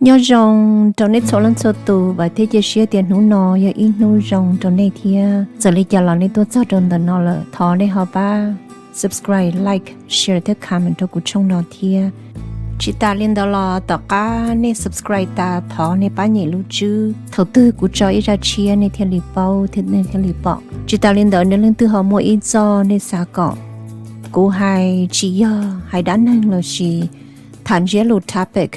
Nyob zoo rau nej txhua leej txhua tus, vam thiab cia siab tias hnub no yog ib hnub zoo rau nej thiab. Txawm li cas los nej tuaj txog rau ntawm no lawm, thov nej ho pab subscribe, like, share thiab comment rau kuv channel no thiab. Tsis tas li ntawd los tom qab nej subscribe tas thov nej pab nyem lub tswb, thaum twg kuv tso ib zaj tshiab nej thiaj li paub thiab nej thiaj li pom. Tsis tas li ntawd, nej leej twg ho muaj ib txoj nej xav kom kuv hais, tsis yog hais dab neeg lossis tham ntsiab lus topic,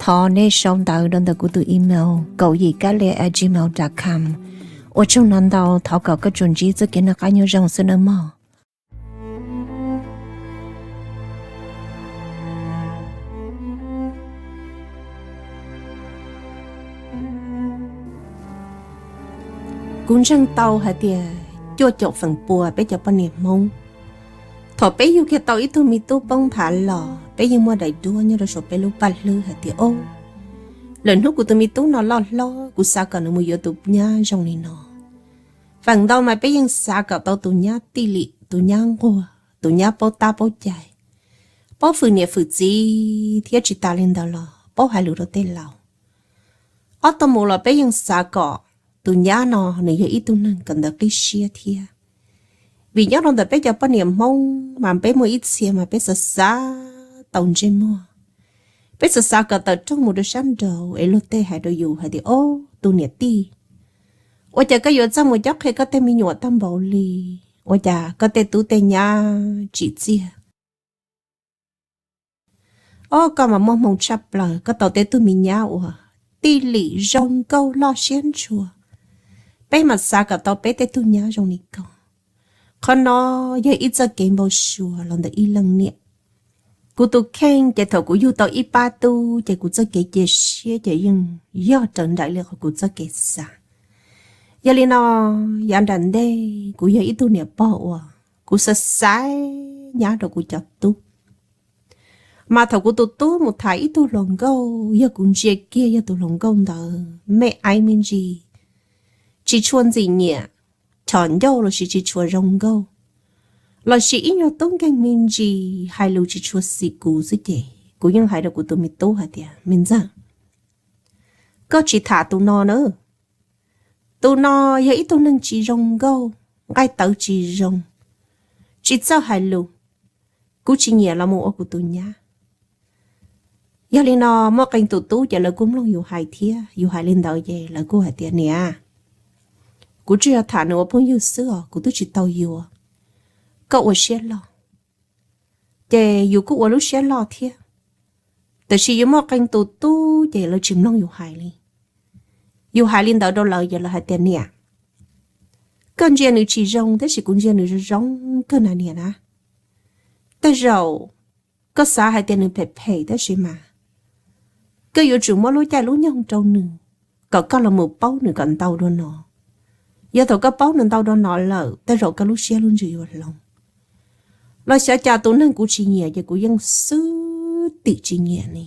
thov nej sau ntawv rau ntawm kuv tus email kaum yim kab lia at gmail dot com. Ua tsaug ntau ntau, thov kom koj tsuas ntsib txoj kev noj qab nyob zoo xwb nawb mog. Kuv ntseeg tau hais tias cuaj caum feem pua peb cov poj niam Hmoob, thaum peb yug kiag tau ib tug me tub poob nthav los peb yeej muaj daim duab nyob rau saum peb lub paj hlwb hais tias, o, lwm hnub kuv tus me tub no loj hlob kuv xav kom nws mus yuav tus nyab zoo li no. Feem ntau mas peb yeej xav kom tau tus nyab tij lim, tus nyab nquag, tus nyab paub tab paub cai, paub fwm niam fwm txiv thiab tsis tas li ntawd los paub hais lus rau tej laus. Ob tug mus los peb yeej xav kom tus nyab no nws yog ib tug neeg kawm ntawv qib siab thiab. Vim nyob rau ntawm peb cov poj niam Hmoob mas peb muaj ib txhia mas peb xav xav tau ntsej muag. Peb xav xav kom tawm rooj mus rau sab nraud es luag tej hais rau yus hais tias, o, tus niam tij, ua cas koj yuav txawj mus cob qhia koj tej me nyuam tag npaum li? Ua cas koj tej tub tej nyab tsim txiaj? O, koj mas muaj hmoo tshaj plaws, koj tau tej tug me nyab uas tij lim zoo nkauj loj siab ntshua. Peb mas xav kom tau peb tej tug nyab zoo li koj. Qhov no yog ib txoj kev npau suav los ntawm ib leej niam. Kuv tus kheej ces thaum kuv yug tau ib pab tub ces kuv txoj kev cia siab ces yeej yog raws nraim li qhov kuv txoj kev xav. Yog li no, yav nram ntej kuv yog ib tug niam pog uas kuv xav xaiv nyab rau kuv cov tub. Mas thaum kuv tus tub mus tham ib tug hluas nkauj, yog kuv ntsia kiag yog tus hluas nkauj ntawd me aiv me ntsis, tsis tshua ntxim nyiam, chom ncauj lossis tsis tshua zoo nkauj, lossis ib nyuag tub nkeeg me ntsis hais lus tsis tshua xis kuv xwb ces kuv yeej hais rau kuv tus me tub hais tias, me ntxawg, koj tsis tham tus no na. Tus no yog ib tug neeg tsis zoo nkauj, nqaij tawv tsis zoo, tsis txawj hais lus. Kuv tsis nyiam los mus ua kuv tus nyab. Yog li no muaj qee tus tub ces lawv kuj mloog yus hais thiab. Yus hais li ntawd ces lawv kuj hais tias, niam, kuv tsuas yog tham nws ua phooj ywg xwb os, kuv twb tsis tau yuav. Koj ua siab loj, ces yus kuj ua lub siab loj thiab. Tab sis yuav muaj qee tus tub ces lawv tsis mloog yus hais li. Yus hais li ntawd rau lawv ces lawv hais tias, niam, koj ntsia nws tsis zoo tab sis kuv ntsia nws zoo zoo kawg na niam na. Tej zaum koj xav hais tias nws phem phem tab sis mas koj yuav tsum muab lub caij lub nyoog rau nws, kom koj los mus paub nws kom ntau dua no. Yog thaum koj paub nws ntau dua no lawm tej zaum koj lub siab lub ntsws yuav hloov. Los xyov cas tus neeg kuv tsis nyiam ces kuv yeej xwb tim tsis nyiam li.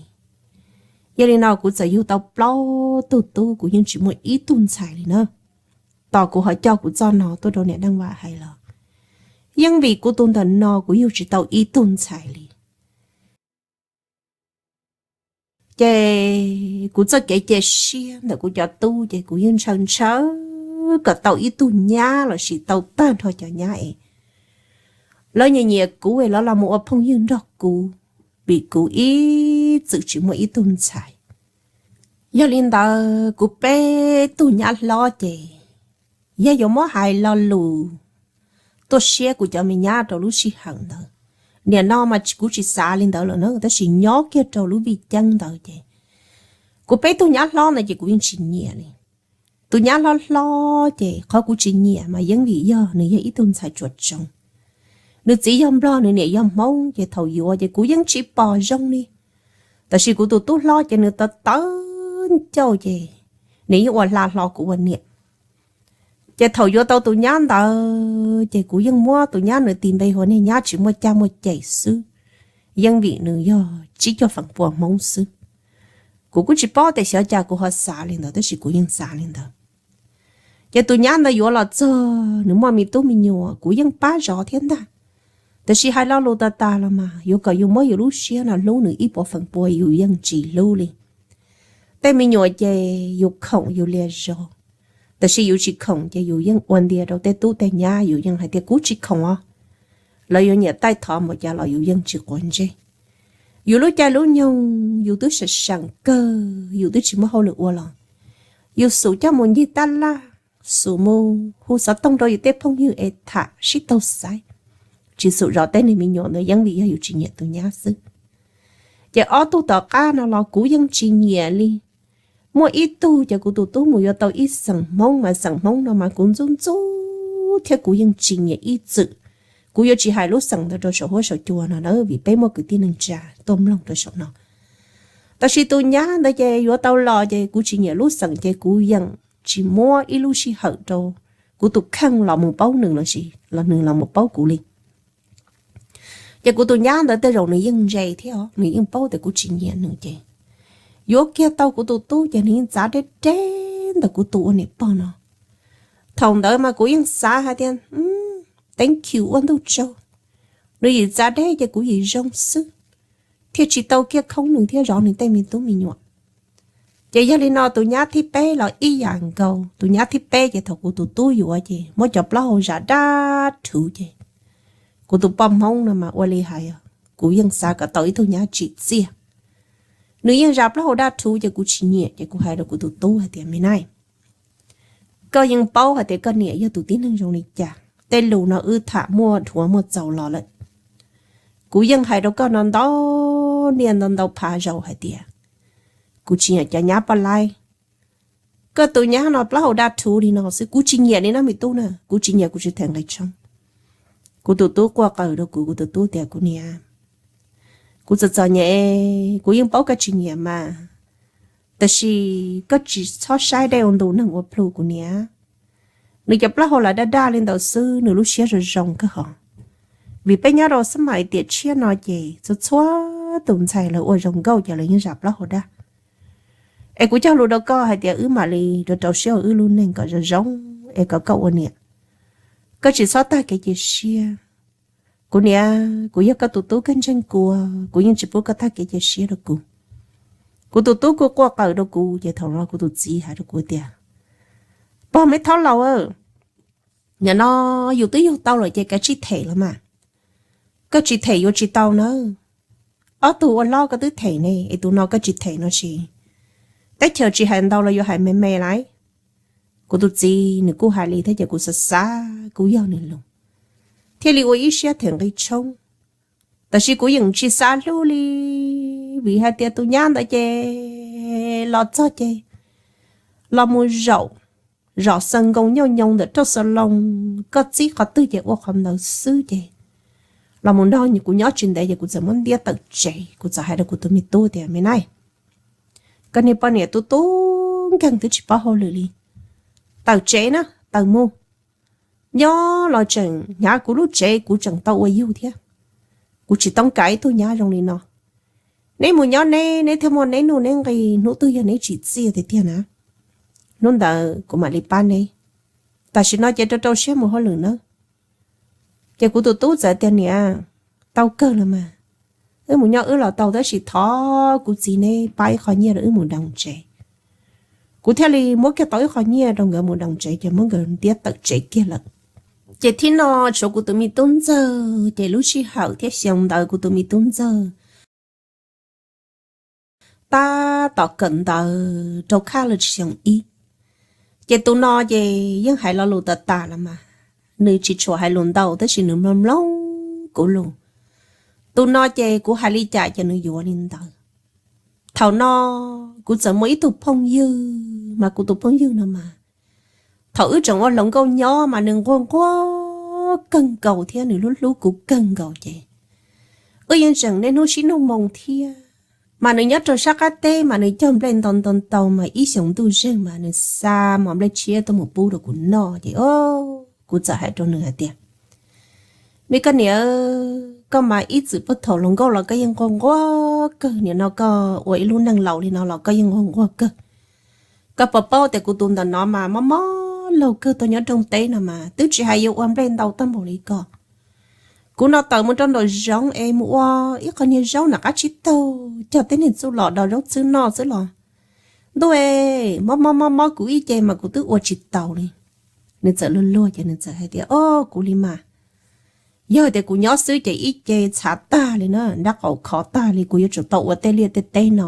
Yog li no kuv txawm yug tau plaub tug tub kuv yeej tsis muaj ib tug ntxhais li na. Tos kuv ho coj kuv txoj no tuaj rau niam Neej Vam hais los, yeej vim kuv tus ntawm no kuv yug tsis tau ib tug ntxhais li. Ces kuv txoj kev cia siab ntawm kuv cov tub ces kuv yeej ntshaw ntshaw kom tau ib tug nyab lossis tau tag nrho cov nyab es lawv nyiam nyiam kuv es lawv los mus ua phooj ywg nrog kuv, vim kuv ib txwm tsis muaj ib tug ntxhais. Yog li ntawd kuv peb tug nyab hlob ces yog yuav muab hais lo lus tuaj siab kuv cov me nyab rau lub sij hawm ntawd. Nim no mas kuv tsis xav li ntawd lawm na, tab sis nyob kiag rau lub vij ceeb ntawd ces kuv peb tug nyab hlob ntawd ces kuv yeej tsis nyiam li. Tus nyab hlob hlob ces qhov kuv tsis nyiam mas yeej vim yog nws yog ib tug ntxhais tsuas tsoov. Nws txiv yog Nplog, nws niam yog Hmoob, ces thaum yuav ces kuv yeej tsis pom zoo li. Tab sis kuv tus tub hlob ces nws tawv tawv ncauj ces nws yeej ua hla hlo kuv ua niam. Ces thaum yuav tau tus nyab ntawd ces kuv yeej muab tus nyab, nws tis npe hu ua niag nyab tsis muaj caj muaj ces xwb, yeej vim nws yog tsib caug feem pua Hmoob xwb. Kuv kuj tsis paub tias xyov cas kuv ho xav li ntawd tab sis kuv yeej xav li ntawd. Ces tus nyab ntawd yuav los txog nws muaj me tub me nyuam kuv yeej pab zov thiab ntag. Tab sis hais lo lus tas tas los mas yuav kom yus muab yus lub siab no hlub nws ib puas feem pua yus yeej tsis hlub li. Tej me nyuam ces yus khoom yus lias zog, tab sis yus tsis khoom ces yus yeej ua ntiag rau tej tub tej nyab, yus yeej hais tias kuv tsis khoom os. Lawv yuav nyiam taij thov npaum cas los yus yeej tsis quav ntsej. Yus lub caij lub nyoog yus twb seem seem kawg, yus twb tsis muaj hauj lwm ua los yus xum coj mus ncig tab laj, xum mus hu xov tooj rau yus tej phooj ywg es tham sib taug xaiv, tsis xum zov tej neeg me nyuam ntawd yeej vim yog yus tsis nyiam tus nyab xwb. Ces ob tug tom qab no los kuv yeej tsis nyiam li. Muaj ib tug ces kuv tus tub mus yuav tau ib xeem Hmoob mas xeem Hmoob no mas kuv ntxub ntxub thiab kuv yeej tsis nyiam ib txwm. Kuv yuav tsis hais lub xeem ntawd rau saum huab saum cua no na vim peb muaj kwv tij neej tsa tuaj mloog rau saum no. Tab sis tus nyab ntawd ces yuav tau los ces kuv tsis nyiam lub xeem ces kuv yeej tsis muab ib lub sij hawm rau kuv tus kheej los mus paub nws los sis los nws los mus paub kuv li. Ces kuv tus nyab ntawd tej zaum nws yeej ntse thiab os, nws yeej paub tias kuv tsis nyiam nws ces yuav kiag tau kuv tus tub ces nws yeej txav deb deb ntawm kuv tus ua niam pog no. Thaum ntawd mas kuv yeej xav hais tias, thank you ua ntuj tsaug, nws yim txav deb ces kuv yim zoo xwb, thiaj tsis tau kiag khoob nws thiab zov nws tej me tub me nyuam. Ces yog li no tus nyab thib peb los ib yam nkaus, tus nyab thib peb ces thaum kuv tus tub yuav ces muab cov plaub hau zam daj rhuv ces kuv tus poj Hmoob no mas ua li hais, kuv yeej xav kom tau ib tug nyab tsim txiaj. Nws yeej zam plaub hau daj rhuv ces kuv tsis nyiam ces kuv hais rau kuv tus tub hais tias, me nab, koj yeej paub hais tias koj niam yog tus tib neeg zoo li cas, tej lus no wb tham muaj dhuav muaj txaus los lawm. Kuv yeej hais rau koj no ntau niaj ntau ntau phav zaus hais tias kuv tsis nyiam cov nyab poj laib. Koj tus nyab no plaub hau daj rhuv li no xwb kuv tsis nyiam li na me tub na, kuv tsis nyiam kuv tsis them nqi tshoob. Kuv tus tub quaj qaws rau kuv, kuv tus tub tias kuv niam, kuv txom txom nyem, kuv yeej paub koj tsis nyiam mas, tab sis koj tsis txhob saib dej ua ntu neeg ua plhu kuv niam. Nws cov plaub hau los daj daj li ntawd xwb nws lub siab zoo zoo kawg hos. Vim peb nyob rau xab mais tiam tshiab no ces txhua txhua tus ntxhais lawv ua zoo nkauj ces lawv yeej zam plaub hau daj. Es kuv cog lus rau koj hais tias wb mam li rau rau siab ua wb lub neej kom zoo zoo es kom koj ua niam, koj tsis txhob tag kev cia siab. Kuv niam, kuv yog koj tus tub koj ntseeg kuv, kuv yeej tsis pub koj tag kev cia siab rau kuv. Kuv tus tub kuj quaj qaws rau kuv ces thaum no kuv tus txiv hais rau kuv tias, pog me thaub laus, nim no yus twb yug tau lawm ces kav tsij them los mas. Koj tsis them yuav tsis tau na. Ob tug ua hlob koj twb them ne es tus no koj tsis them no tsis, teb chaws tsis hais ntau los yuav hais me me lawm. Kuv tus txiv nws kuj hais li thiab ces kuv xav xav kuj yog nws lus, thiaj li ua ib siab them nqi tshoob. Tab sis kuv yeej tsis xav hlub li, vim hais tias tus nyab ntawd ces los txog ces los mus zaum zom xaw nkoos nyuj nyoos ntawm raj xav loo, koj txib qhov twg ces ua qhov ntawd xwb ces los mus nrog kuv nyob tsis ntev ces kuv txawm muab ntiab tawm tsev. Kuv txawm hais rau kuv tus me tub tias, me nab, koj niag poj niam tub tub nkeeg twb tsis paub hauj lwm li, tawm tsev na, tawm mus. Nyob los tseem hnyav kuv lub tsev, kuv tseem tau ua yug thiab. Kuv tsis toob kam ib tug nyab zoo li no. Neb mus nyob neb, neb thiaj muaj neb nuj neb nqi, hnub twg yog neb tsim txiaj tiag tiag na, hnub ntawd kuv mam li pab neb. Tam sim no ces rau rau siab mus hauj lwm nawb. Ces kuv tus tub txawm tias, niam, tau kawg los mas, wb mus nyob wb los tau tab sis thov kuv txiv neb pab ib qho nyiaj rau wb mus doos tsev. Kuv thiaj li muab kiag tau ib qho nyiaj rau nkawd mus doos tsev ces muab nkawd ntiab tawm tsev kiag lawm. Ces thib no tshuav kuv tus me tub ntxawg, ces lub sij hawm thiab xyoo ntawd kuv tus me tub ntxawg tab tom kawm ntawv rau college xyoo ib. Ces tus no ces yeej hais lo lus tas tas los mas, nws tsis tshua hais lus ntau tab sis nws mloog mloog kuv lus. Tus no ces kuv hais li cas ces nws yuav li ntawd. Thaum no kuv txawm muaj ib tug phooj ywg mas kuv tus phooj ywg no mas thaum wb tseem ua hluas nkauj nyob mas nws nquag nquag kawg nkaus thiab nws hlub hlub kuv kawg nkaus ces wb yeej tseem niaj hnub sib nug moo thiab. Mas nws nyob rau sab qab teb mas nws cog nplej ntau ntau ntau mas ib xyoos ntuj zeeg mas nws xa mov nplej tshiab tuaj mus pub rau kuv noj ces kuv txawm hais rau nws hais tias, me koj niam, koj mas ib txwm puag thaum hluas nkauj los koj yeej nquag nquag kawg, nim no koj ua ib lub neej laus li no los koj yeej nquag nquag kawg. Koj puas paub tias kuv tus ntawm no mas mob mob laug kawg tuaj nyob rooj teb no mas twb tsis hais yuav ua nplej ntau tag npaum li koj. Kuv no tawm mus rau nraum zoov es mus ua ib qho niag zaub nram qab tsib taug cog tej niag txuj lom do zaub txhwb noj xwb los Ntuj, mob mob mob mob kuv ib ce mas kuv twb ua tsis taus li. Nws txawm luag luag ces nws txawm hais tias, O, kuv li mas, yog tias kuv nyob xwb ces ib ce txhav tag li na, nrab qaum khov tag li, kuv yuav tsum tau ua tej liaj tej teb no.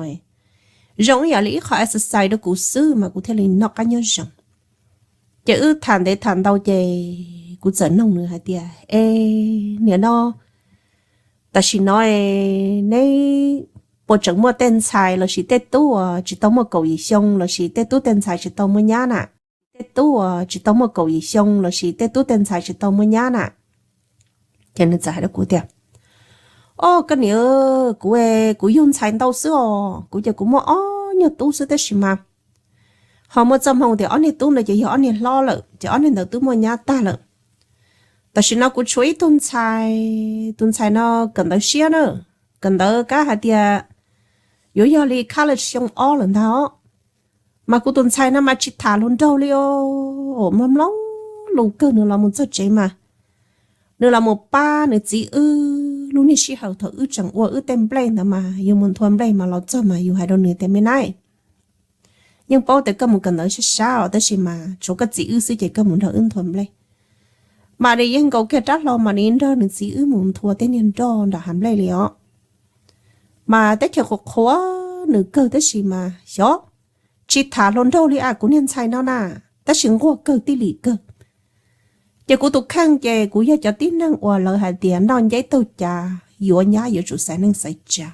Zoo ib yam li ib qho exercise rau kuv xwb mas kuv thiaj li noj qab nyob zoo. Ces wb tham ntev tham ntau ces kuv txawm noog nws hais tias, E, niam no, tam sim no neb puas tseem muaj tej ntxhais lossis tej tub uas tsis tau muaj kaum yim xyoo lossis tej tub tej ntxhais tsis tau muaj nyab na? Tej tub uas tsis tau muaj kaum yim xyoo lossis tej tub tej ntxhais tsis tau muaj nyab na? Ces nws txawm hais rau kuv tias, O, koj niam, kuv, kuv yug ntxhais ntau xwb os, kuv ces kuv muaj ob nyuag tub xwb tab sis mas ho muaj txoj hmoo tias ob niag tub ntawd ces yog ob niag hlob lawm ces ob niag ntawd twb muaj nyab tag lawm. Tam sim no kuv tshuav ib tug ntxhais, tus ntxhais no kawm ntawv siab na, kawm ntawv kab hais tias yuav yog li khab laj xyoo ob lawm ntag os. Mas kuv tus ntxhais no mas tsis tham hluas nraug li os, mloog mloog lus kawg, nws los mus txog tsev mas nws los mus pab nws txiv wb lub niag sij hawm thaum wb tseem ua wb tej nplej ntawd mas yus mus nthua nplej mas los txog mas yus hais rau nws tias, Me nab, yeej paub tias koj mus kawm ntawv sab sab os tab sis mas tshuav koj txiv wb xwb ces koj mus nrog wb nthua nplej. Mas nws yeej nkaus kiag rab hlau mas nws nrog nws txiv wb mus nthua tej niag nroj nram hav nplej li os. Mas teb chaws qhuav qhuav nws kawg tab sis mas xyov, tsis tham hluas nraug li a kuv niag ntxhais no na, tab sis nquag kawg tij lim kawg. Ces kuv tus kheej ces kuv yog cov tib neeg uas lawv hais tias noj nceb taug cav yuav nyab yuav tsum xaiv neej xaiv tsav.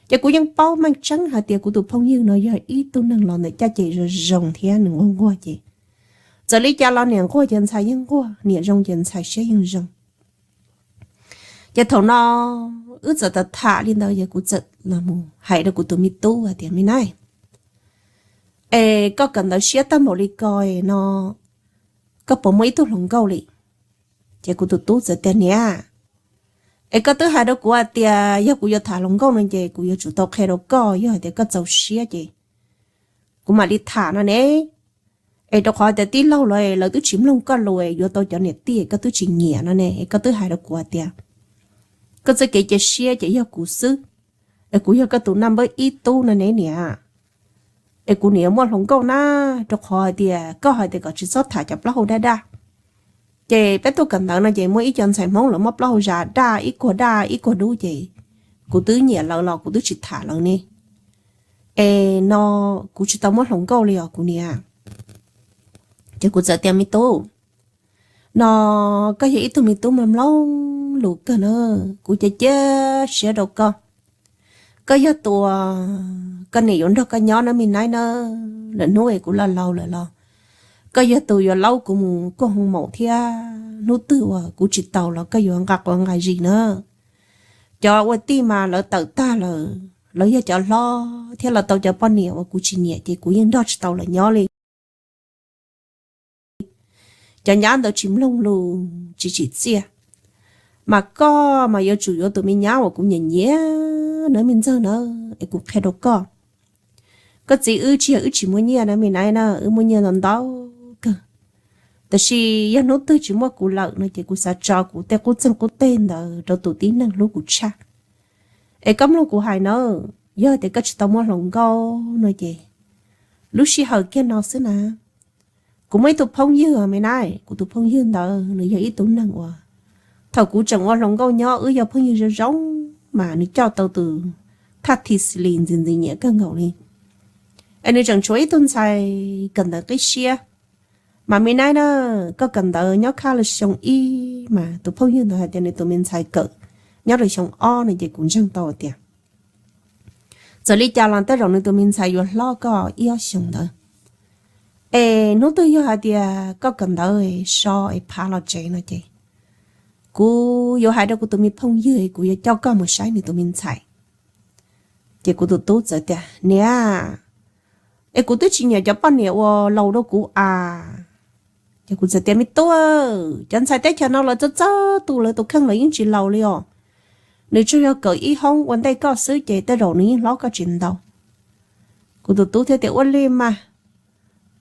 Ces kuv yeej paub meej tseeb hais tias kuv tus phooj ywg no yog ib tug neeg los ntawm caj ces zoo zoo thiab nws nquag nquag ces txawm li cas los niam nquag ces ntxhais yeej nquag, niam zoo ces ntxhais siab yeej zoo. Ces thaum no wb txawm tham tham li ntawd ces kuv txawm los mus hais rau kuv tus me tub hais tias, Me nab, es koj kawm ntawv siab tag npaum li ko no, koj puas muaj ib tug hluas nkauj li? Ces kuv tus tub txawm tias, Niam, es koj twb hais rau kuv hais tias yog kuv yuav tham hluas nkauj no ces kuv yuav tsum tau qhia rau koj, yog hais tias koj txaus siab ces kuv mam li tham no ne. Es rau qhov tias tij laug lawv, lawv twb tsis mloog koj lus, yuav tau cov niam tij koj twb tsis nyiam no ne, es koj twb hais rau kuv hais tias koj txoj kev cia siab ces yog kuv xwb, es kuv yog koj tus naj npawb ib tub no ne niam. Es kuv niam yuav muaj hluas nkauj na, rau qhov hais tias koj hais tias kom tsis txhob tham cov plaub hau daj daj. Ces peb tuaj kawm ntawv no ces muaj ib co ntxhais Hmoob lawv muab plaub hau zas daj, ib kuag daj ib kuag dub ces kuv twb nyiam lawv los kuv twb tsis tham lawv ne. Es no kuv tsis tau muab hluas nkauj li os kuv niam. Ces kuv txawm tias, Me tub, no koj yog ib tug me tub mloog mloog lus kawg na, kuv cia cia siab rau koj. Koj yog tus koj niam yuav nrog koj nyob na me nab na, lwm hnub es kuv laus laus lawm los koj yog tus yuav laub kuv mus kuaj hoo maum thiab hnub twg uas kuv tsis taus los koj yuav nqa quav nqa zis na. Cov ua tij mas lawv tawm tag lawm, lawv yog cov hlob thiab lawv tau cov poj niam uas kuv tsis nyiam ces kuv yeej nrog tsis tau lawv nyob li. Cov nyab ntawd tsis mloog lus tsis tsim txiaj, mas koj mas yuav tsum yuav tus me nyab uas kuv nyiam nyiam na me ntxawg na. Es kuv qhia rau koj, koj txiv wb tsis yog wb tsis muaj nyiaj na me nab na, wb muaj nyiaj ntau ntau kawg. Tab sis yog hnub twg tsis muaj kuv lawm no ces kuv xav tso kuv tej qub txeeg qub teg ntawd rau tus tib neeg hlub kuv tshaj. Es koj mloog kuv hais na, yog tias koj tsis tau muaj hluas nkauj no ces lub sij hawm kiag no xwb na. Kuv muaj ib tug phooj ywg me nab, kuv tus phooj ywg ntawd nws yog ib tug neeg uas thaum kuv tseem ua hluas nkauj nyob wb yog phooj ywg zoo zoo, mas nws coj tau tus thaj thi xis lis ntxim ntxim nyiam kawg nkaus li. Es nws tseem tshuav ib tug ntxhais kawm ntawv qib siab. Mas me nab na, koj kawm ntawv nyob khab lus xyoo ib mas tus phooj ywg ntawd hais tias nws tus me ntxhais kawm nyob rau xyoo ob no ces kuv ntseeg tau tias txawm li cas los tej zaum nws tus me ntxhais yuav hlob koj ib ob xyoos ntawd. Es hnub twg yog hais tias koj kawm ntawv so es phav los tsev no ces kuv yuav hais rau kuv tus me phooj ywg kuv yuav coj koj mus saib nws tus me ntxhais. Ces kuv tus tub txawm tias, Niam, es kuv twb tsis nyiam cov poj niam uas laus dua kuv a. Ces kuv txawm tias, Me tub, cov ntxhais teb chaws no lawv txawj txawj tus lawv tus kheej lawv yeej tsis laus li os. Nws tsuas yog kawm ib hoob ua ntej koj xwb ces tej zaum nws yeej hlob koj tsis ntau. Kuv tus tub thiaj tias, Ua li mas,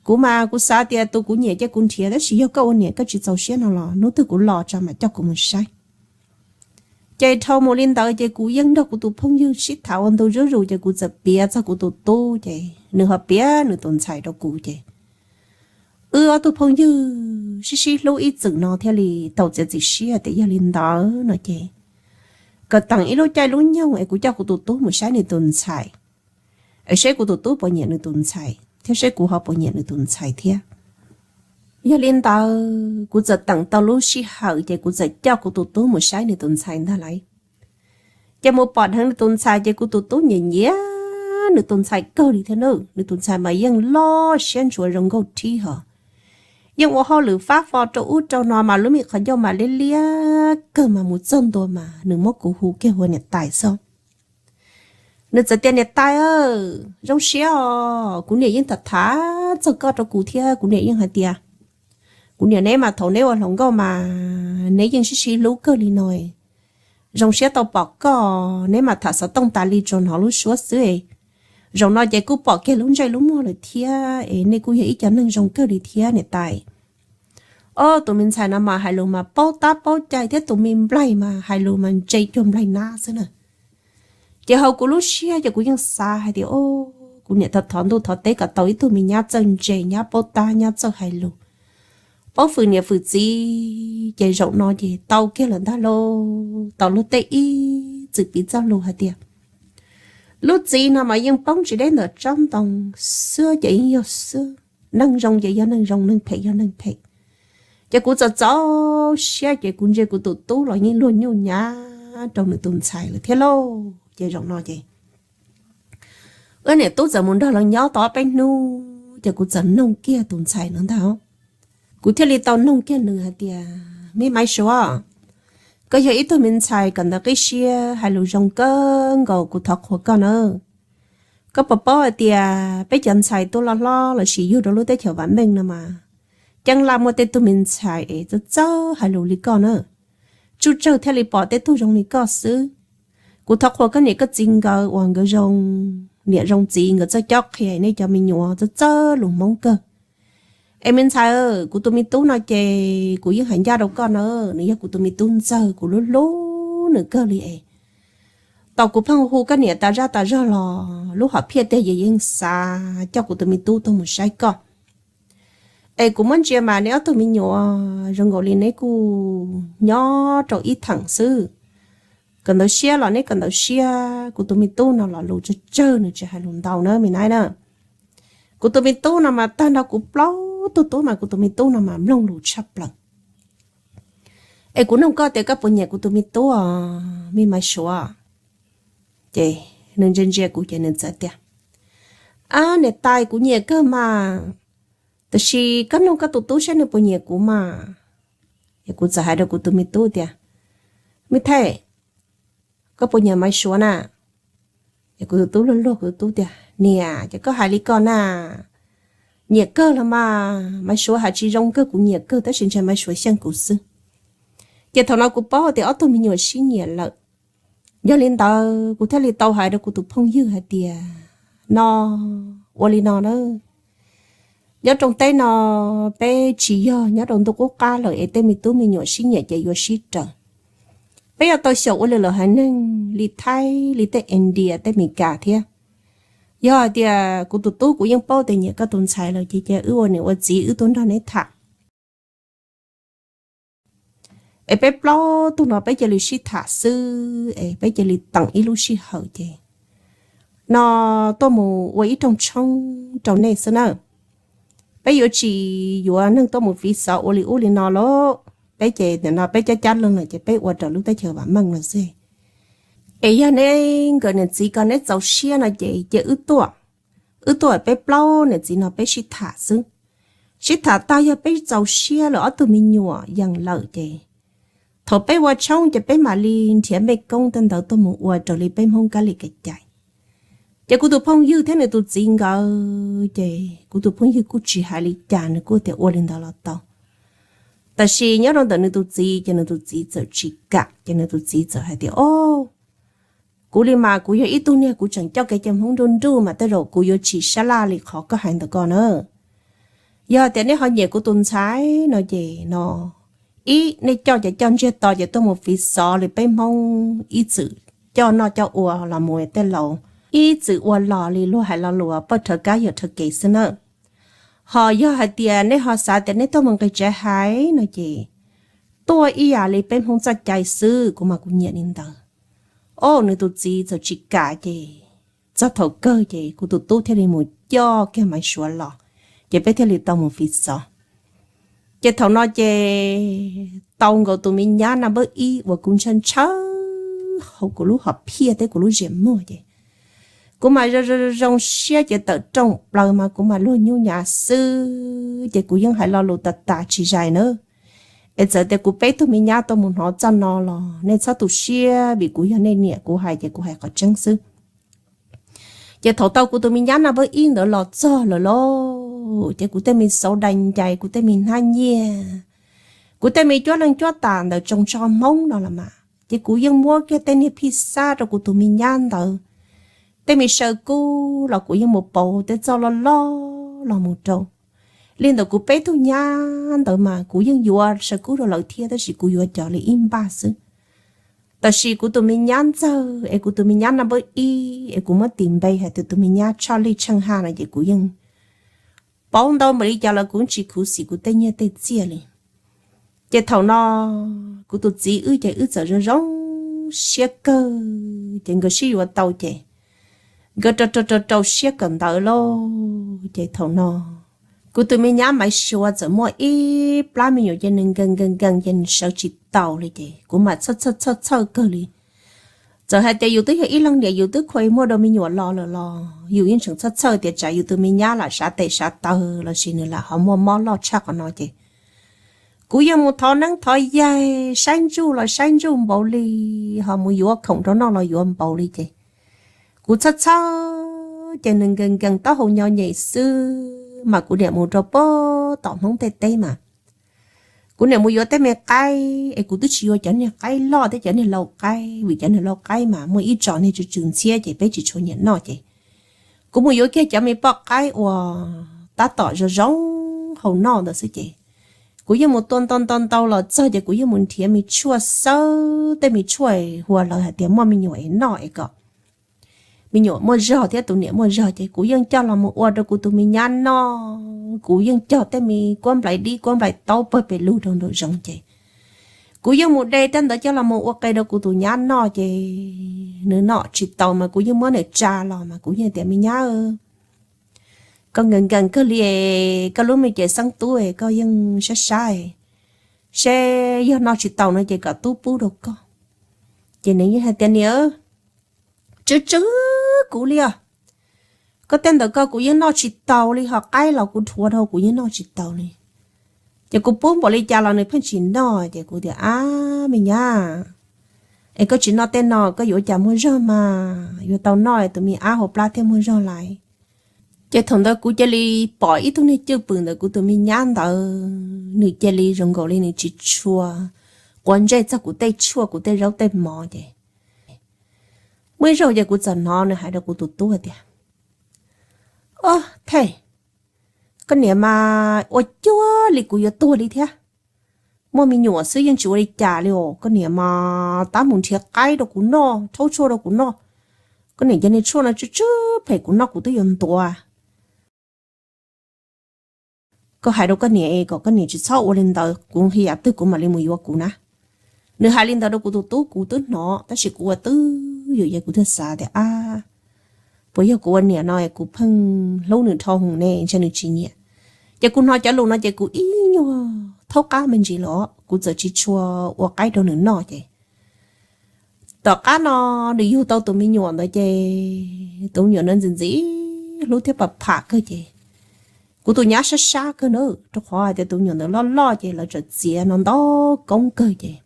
kuv mas kuv xav tias tus kuv nyiam ces kuv nrhiav, tab sis yog koj ua niam koj tsis txaus siab no los hnub twg kuv los tso mam coj kuv mus saib. Ces dhau mus li ntawd ces kuv yeej nrog kuv tus phooj ywg sib tham ua ntu zuj zus ces kuv txawm piav txog kuv tus tub ces nws ho piav nws tus ntxhais rau kuv ces wb ob tug phooj ywg sib sib hlub ib txwm no thiaj li tau txiav txim siab tias yog li ntawd no ces kom teem ib lub caij lub nyoog es kuv coj kuv tus tub mus saib nws tus ntxhais, es seb kuv tus tub puas nyiam nws tus ntxhais thiab seb kuv ho puas nyiam nws tus ntxhais thiab. Yog li ntawd kuv txawm teem tau lub sij hawm ces kuv txawm coj kuv tus tub mus saib nws tus ntxhais ntag lauj. Ces mus pom dheev nws tus ntxhais ces kuv tus tub nyiam nyiam nws tus ntxhais kawg li thiab na. Nws tus ntxhais mas yeej loj siab ntshua zoo nkauj thib hos, yeej ua hauj lwm fab fo rau ub rau no mas lub me qhov ncauj mas liab liab kawg mas mus txog ntua mas nws muab kuv hu kiag hu ua niam tais xwb. Nws txawm tias niam tais, zoo siab os, kuv niam yeej tham tham txog koj rau kuv thiab kuv niam yeej hais tias kuv niam neb mas thaum neb ua hluas nkauj mas neb yeej sib sib hlub kawg li no. Zoo siab tau pom koj, neb mas tham xov tooj tas li tsuas hnov lub suab xwb. Zaum no ces kuj pom kiag lub ntsej lub muag lawm thiab es nej kuj yog ib co neeg zoo kawg li thiab niam tais. Ob tus me ntxhais no mas hais lus mas paub tab paub cai thiab tus me nplaig mas hais lus mas ntse cuag nplaig nab xwb na. Ces hauv kuv lub siab ces kuv yeej xav hais tias, kuv niam thov ntuj thov teb kom tau ib tug me nyab txawj ntse, nyab paub tab, nyab txawj hais lus, paub fwm niam fwm txiv, ces zaum no ces tau kiag lawm ntag lauj. Tau luag tej ib txwm piv txoj lus hais tias lub txiv no mas yeej poob tsis deb ntawm tsob ntoo, xwb ces yeej yog xwb, neeg zoo ces yog neeg zoo, neeg phem yog neeg phem. Ces kuv txawm txaus siab ces kuv ntsia kuv tus tub los yeej luag nyuj nyav rau nws tus ntxhais lawm thiab lauj. Ces zaum no ces wb niam tub txawm mus nrog lawv nyob tau ob peb hnub ces kuv txawm noog kiag tus ntxhais no ntag. Kuv thiaj li tau noog kiag nws hais tias, me Maiv Suav, koj yog ib tug me ntxhais kawm ntawv qib siab hais lus zoo kawg nkaus, kuv thov qhuas koj na. Koj puas paub hais tias peb cov ntxhais tuaj loj hlob los sis yug rau lub teb chaws vam meej no mas ceeb laj muaj tej tug me ntxhais es txawj txawj hais lus li koj na, tsuj tsawg thiaj li pom tej tug zoo li koj xwb. Kuv thov qhuas koj niam koj txiv nkawd uas nkawd zoo, niam zoo txiv, nkawd txawj cob qhia nej cov me nyuam txawj txawj lus Hmoob kawg. Es me ntxhais, kuv tus me tub no ces kuv yeej hais ncaj rau koj na, nws yog kuv tus me tub ntxawg, kuv hlub hlub nws kawg li es tau kuv pheej hu koj niam tas zaj tas zog los lub hom phiaj tiag yeej xav coj kuv tus me tub tuaj mus saib koj. Es kuv muab ntsia mas neb ob tug me nyuam zoo nkaus li neb kuj nyob rau ib theem xwb. Kawm ntawv siab los neb kawm ntawv siab, kuv tus me tub no los lus tsawg tsawg nws tsis hais lus ntau na me nab na. Kuv tus me tub no mas tag nrho kuv plaub tug tub mas kuv tus me tub no mas mloog lus tshaj plaws. Es kuv noog koj tias koj puas nyiam kuv tus me tub os me Maiv Suav? Ces nws ntsia ntsia kuv ces nws txawm tias, ab niam tais, kuv nyiam kawg mas, tab sis koj noog koj tus tub saib nws puas nyiam kuv mas. Kuv txawm hais rau kuv tus me tub tias, me thaij, koj puas nyiam Maiv Suav na? Kuv tus tub luag luag kuv tus tub tias, niam, ces koj hais li ko na, nyiam kawg los mas, Maiv Suav hais tsis zoo kawg kuv nyiam kawg tab sis ntshe Maiv Suav xyeej kuv xwb. Ces thaum no kuv paub tias ob tug me nyuam sib nyiam lawm. Yog li ntawd kuv thiaj li tau hais rau kuv tus phooj ywg hais tias, no, ua li no na, nyob rooj teb no peb tsis yog nyob rau ntuj qub qab lawm es tej me tub me nyuam sib nyiam ces yuav sib raws. Peb yuav tau xyaum ua li lawv haiv neeg li Thaib li tej India tej Meskas thiab. Yog hais tias kuv tus tub kuv yeej paub tias nyiam koj tus ntxhais lawm ces cia wb ua niam ua txiv wb tuaj nrog neb tham. Es peb plaub tug no peb cia li sib tham xwb es peb cia li teem ib lub sij hawm ces no tuaj mus ua ib rooj tshoob rau nej xwb na. Peb yuav tsis yuav neeg tuaj mus fiv xov ua li ub li no lauj. Peb ces nim no peb cab cab leeg lawm ces peb ua raws lub teb chaws vam meej lawm xwb. Es yog neb nkawm niam txiv ko neb txaus siab no ces cia wb tuaj, wb tuaj peb plaub niam txiv no peb sib tham xwb. Sib tham tag yog peb txaus siab lawm ob tug me nyuam yees lawm ces thaum peb ua tshoob ces peb mam li nrhiav mej koob tej ntawd tuaj mus ua raws li peb Hmoob kab li kev cai. Ces kuv tus phooj ywg thiab nws tus txiv nkawd ces kuv tus phooj ywg kuj tsis hais li cas, nws kuj tias ua li ntawd los tau. Tab sis nyob rau ntawm nws tus txiv ces nws tus txiv txawm tsis kam, ces nws tus txiv txawm hais tias, o, kuv li mas kuv yog ib tug niag kuv tseem coj kev cai Hmoob nruj nruj mas tej zaum kuv yuav tsis sab laj li qhov koj hais ntawm ko na. Yog tias neb ho nyiam kuv tus ntxhais no ces no Ib, nej coj ces coj ntsiag to ces tuaj mus fiv xov li peb Hmoob ib txwm coj noj coj ua los mus tej laus, ib txwm ua los li luag hais lo lus poj rhawv kab yawm rhawv kev xwb nawb. Ho yog hais tias nej ho xav tias nej tuaj mus nqis tsev hais no ces tuaj ib yam li peb Hmoob txoj cai xwb, kuv mas kuv nyiam li ntawd. Ob, nws tus txiv txawm tsis kam ces txog thaum kawg ces kuv tus tub thiaj li mus coj kiag Maiv Suav los, ces peb thiaj li tau mus fiv xov. Ces thaum no ces tau nkaus tus me nyab naj npawb ib uas kuv ntshaw ntshaw hauv kuv lub hom phiaj thiab kuv lub ziam muag ces kuv mas zoo zoo siab ces tawm rooj plaws mas kuv mas luag nyuj nyav xwb ces kuv yeej hais lo lus tas tas tsis zais nawb. Es txawm tias kuv peb tug me nyab tuaj mus hnov txoj no los nej txhob tu siab vim kuv yog nej niam, kuv hais ces kuv hais qhov tseeb xwb. Ces thaum tau kuv tus me nyab naj npawb ib ntawd los txog lawm lauj, ces kuv tej me xauv dai ncais, kuv tej me hnab nyiaj, kuv tej me cuab leej cuab tam ntawm tsoos tsho Hmoob no los mas ces kuv yeej muab kiag tej niag phij xab rau kuv tus me nyab ntawd. Tej me saw kub los kuv yeej mus pauv tej txoj loj loj los mus rau. Li ntawm kuv peb tug nyab ntawd mas kuv yeej yuav saw kub rau lawv thiab, tab sis kuv yuav cov li ib npaj xwb. Tab sis kuv tus me nyab ntxawg es kuv tus me nyab naj npawb ib es kuv muab tis npe hais tias tus me nyab Tshoj Lij Tsheej Haj no ces kuv yeej pauv ntau npaum li cas los kuv tsis khuv xim kuv tej nyiaj tej txiaj li. Ces thaum no kuv tus txiv wb ces wb txawm zoo zoo siab kawg, ces nkawd sib yuav tau ces nkawd rau rau rau rau siab kawm ntawv lauj. Ces thaum no kuv tus me nyab Maiv Suav txawm muaj ib plab me nyuam ces nws nkees nkees nkees ces nws sawv tsis taus li ces kuv mam txhawj txhawj txhawj txhawj kawg li. Txawm hais tias yus twb yog ib leeg niam yus twb khuv muaj dua me nyuam los lawm los yus yeej tseem txhawj txhawj tias tsam yus tus me nyab lam sav tes sav taw los sis nws lam ho muaj mob loj tshaj qhov no ces kuv yeej mus thov neeb thov yaig, saib ntsuj los saib ntsuj npaum li, ho mus yuav khoom rau noj los yuav npaum li ces kuv txhawj txhawj ces nws nkees nkees taub hau nyo nyem xwb mas kuv niam mus rau pem tom Hmoob tej teb mas kuv niam mus yuav tej me qaib es kuv twb tsis yuav cov niag qaib loj thiab cov niag lau qaib vim cov niag lau qaib mas muaj ib tsom niag tsw tsw ntxhiab ces peb tsis tshua nyiam noj ces kuv mus yuav kiag cov me poj qaib uas tab tom zoo zoo hau noj ntawd xwb ces kuv yeej mus tua ntau ntau ntau los txog ces kuv yeej mus nrhiav me tshuaj xawb tej me tshuaj hua lawv hais tias muaj me nyuam es noj es kom me nyuam muaj zog thiab tus niam muaj zog ces kuv yeej coj los mus ua rau kuv tus me nyab noj. Kuv yeej cog tej me kuab nplais dib kuab nplais taub pawg pes lug rau nraum zoov ces kuv yeej mus de tej ntawd coj los mus ua qe rau kuv tus nyab noj ces nws noj tsis taus mas kuv yeej muab nws tsa los mas kuv yeej tias me nyab, koj nkees nkees kawg li, koj lub me cev xeeb tub koj yeej sab sab, seb yog noj tsis taus no ces kom tub pub rau koj. Ces nws yeej hais tias niam, tsw tsw kuv li os, koj tej ntawd koj kuv yeej noj tsis taus li, ho qaib los kuv dhuav dhau kuv yeej noj tsis taus li. Ces kuv pub npaum li cas los nws pheej tsis noj ces kuv tias ab me nyab, es koj tsis noj tej no koj yuav cas muaj zog mas, yuav tau noj tus me ab hauv plab thiaj muaj zog lais. Ces thaum ntawd kuv cia li pom ib tug niag cwj pwm ntawm kuv tus me nyab ntawd nws cia li zoo nkaus li nws tsis tshua quav ntsej txog kuv tej tshuaj kuv tej zaub tej mov ces muaj ib zaug ces kuv txawm hnov nws hais rau kuv tus tub tias, ob thej, koj niam mas ua cuag li kuv yuav tuag li thiab. Muaj me nyuam xwb yeej tsis ua li cas li os, koj niam mas tab mus nrhiav qaib rau kuv noj, rhaub tshuaj rau kuv noj. Koj niam cov niag tshuaj no tsw tsw phem kuv noj kuv twb yuav ntuav. Koj hais rau koj niam kom koj niam tsis txhob ua li ntawd, kuv nqhis yam twg kuv mam li mus yuav kuv na. Nws hais li ntawd rau kuv tus tub kuv twb hnov tab sis kuv ua twj ywm ces kuv thiaj xav tias ab, puas yog kuv ua niam no kuv pheej hlub nws dhau hwv ne ntshe nws tsis nyiam. Ces kuv hnov cov lus no ces kuv ib nyuag thaub qab me ntsis los kuv txawm tsis tshua ua qaib rau nws noj ces tom qab no nws yug tau tus me nyuam ntawd ces tus me nyuam ntawd ntxim ntxim hlub thiab pam pham kawg ces kuv tus nyab sab sab kawg na, rau qhov hais tias tus me nyuam ntawd loj loj ces lawv txawm txiav no ntau koob kawg ces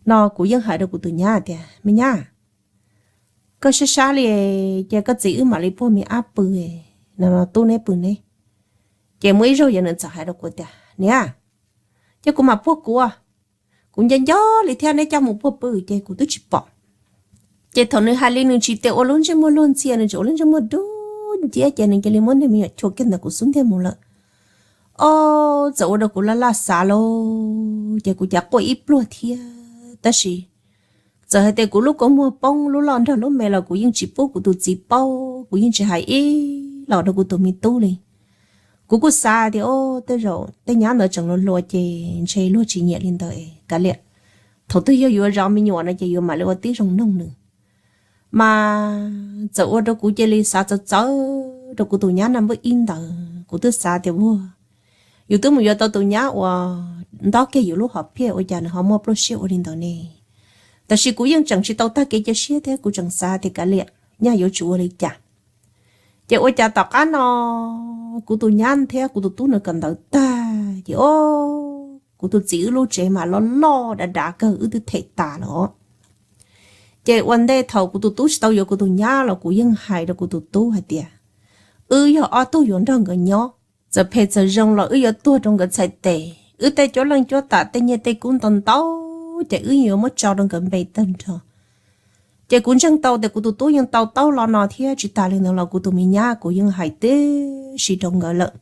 no kuv yeej hais rau kuv tus nyab tias me nyab, koj sab sab li ces koj txiv wb mam li puag me ab pw no, tub neb pw neb. Ces muaj ib zaug yog nws txawm hais rau kuv tias niam, ces kuv mam puag kuv, kuv nco nco li thiab neb coj mus puag pw ces kuv twb tsis pom. Ces thaum nws hais li nws tsis tias ua lub ntsej muag luag ntxhi, nws tsis ua lub ntsej muag dub nciab ces nws cia li muab niag me nyuam chua kiag ntawm kuv xub ntiag mus lawm. Ob, txawm ua rau kuv laj laj xav lauj. ces kuv cas quaj ib pluag thiab. Tab sis txawm hais tias kuv lub kua muag poob lub loj nrog lub me los kuv yeej tsis pub kuv tus txiv paub, kuv yeej tsis hais ib los rau kuv tus me tub li. Kuv kuj xav tias, o, tej zaum tej nyab ntawd tseem hluas hluas ces ntshe luag tsis nyiam li ntawd, kav liam, thaum twg yog yuav zov me nyuam no ces yuav mam li ua tib zoo noog nws. Mas txawm ua rau kuv cia li xav txawv txawv rau kuv tus nyab naj npawb ib ntawd. Kuv twb xav tias, uag, yus twb mus yuav tau tus nyab uas nto kiag yus lub hom phiaj, ua cas nws ho muaj pluaj siab ua li ntawd ne? Tab sis kuv yeej tseem tsis tau tag kev cia siab thiab, kuv tseem xav tias kav liam, nyaj yuav tsum ua li cas. Ces ua cas tom qab no kuv tus nyab thiab kuv tus tub nws kawm ntawv tag ces, o, kuv tus txiv wb lub tsev mas loj loj dav dav kawg, wb twb them tas lawm os. Ces ua ntej thaum kuv tus tub tsis tau yuav kuv tus nyab los kuv yeej hais rau kuv tus tub hais tias, wb yog ob tug yuav nrog nkawd nyob, txawm phem txawm zoo los wb yuav tuag rau nkawd txhais tes. Wb tej cuab leej cuab tam, tej nyiaj tej kub ntau ntau ces wb yuav muab tso rau nkawd npe tag nrho. Ces kuv ntseeg tau tias kuv tus tub yeej tau taub lo no thiab. Tsis tas li ntawd los kuv tus me nyab kuv yeej hais tib si rau nkawd lawm.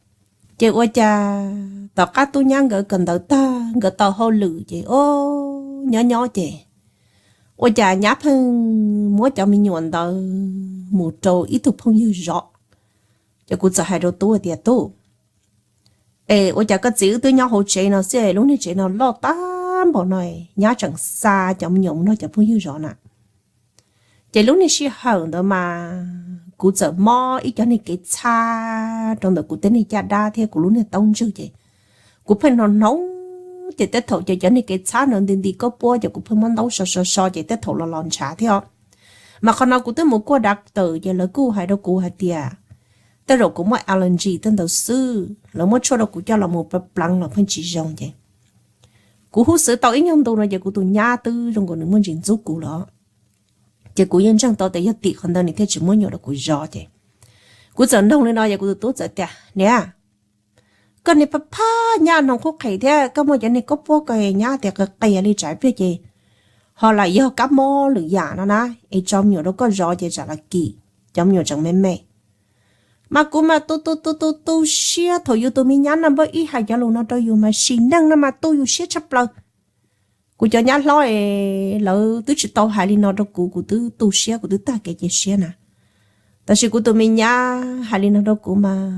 Ces ua cas tom qab tub nyab nkawd kawm ntawv tag, nkawd tau hauj lwm ces, o, nyob nyob ces ua cas nyab pheej muab cov me nyuam ntawd mus rau ib tug phooj ywg zov. Ces kuv txawm hais rau tub tias, tub, es ua cas koj txiv wb twb nyob hauv tsev no xwb, lub niag tsev no loj tag npaum no, nyab tseem xa cov me nyuam mus nrog cov phooj ywg zov na? Ces lub niag sij hawm ntawd mas kuv txawm mob ib cov niag kev txhab rau ntawm kuv tej niag caj dab thiab kuv lub niag taub ntswg ces kuv pheej hnoos hnoos. Ces tej thaum ces cov niag kev txhab ntawd nti nti koj puab ces kuv pheej muab ntaub so so so ces tej thaum los los ntshav thiab. Mas qhov no kuv twb mus kuaj dav tawm ces lawv kuj hais rau kuv hais tias tej zaum kuv muaj allergy tej ntawd xwb, lawv muab tshuaj rau kuv coj los mus pleev los pheej tsis zoo ces kuv hub xwv tau ib nyuag ntu no ces kuv tus nyab twb zoo nkaus nws muaj ntsis ntxub kuv lawm. Ces kuv yeej ntseeg tau tias yog tim qhov ntawd nws thiaj tsis muab nyuam rau kuv zov ces kuv txawm noog li no ces kuv tus tub txawm tias, niam, koj niag pab phab nyab hnoos qub qhem thiab koj muaj cov niag koj puab ko nyab tias qia qia li tsam pliag ces ho lam yog kab mob lwm yam no na, es tso me nyuam rau koj zov ces tsam lam kim cov me nyuam tseem me me. Mas kuv mas tu tu tu tu tu siab thaum yus tus me nyab naj npawb ib hais cov lus no rau yus mas sim neej no mas tu yus siab tshaj plaws. Kuv cov nyab hlob es lawv twb tsis tau hais li no rau kuv, kuv twb tu siab, kuv twb tag kev cia siab na. Tab sis kuv tus me nyab hais li no rau kuv mas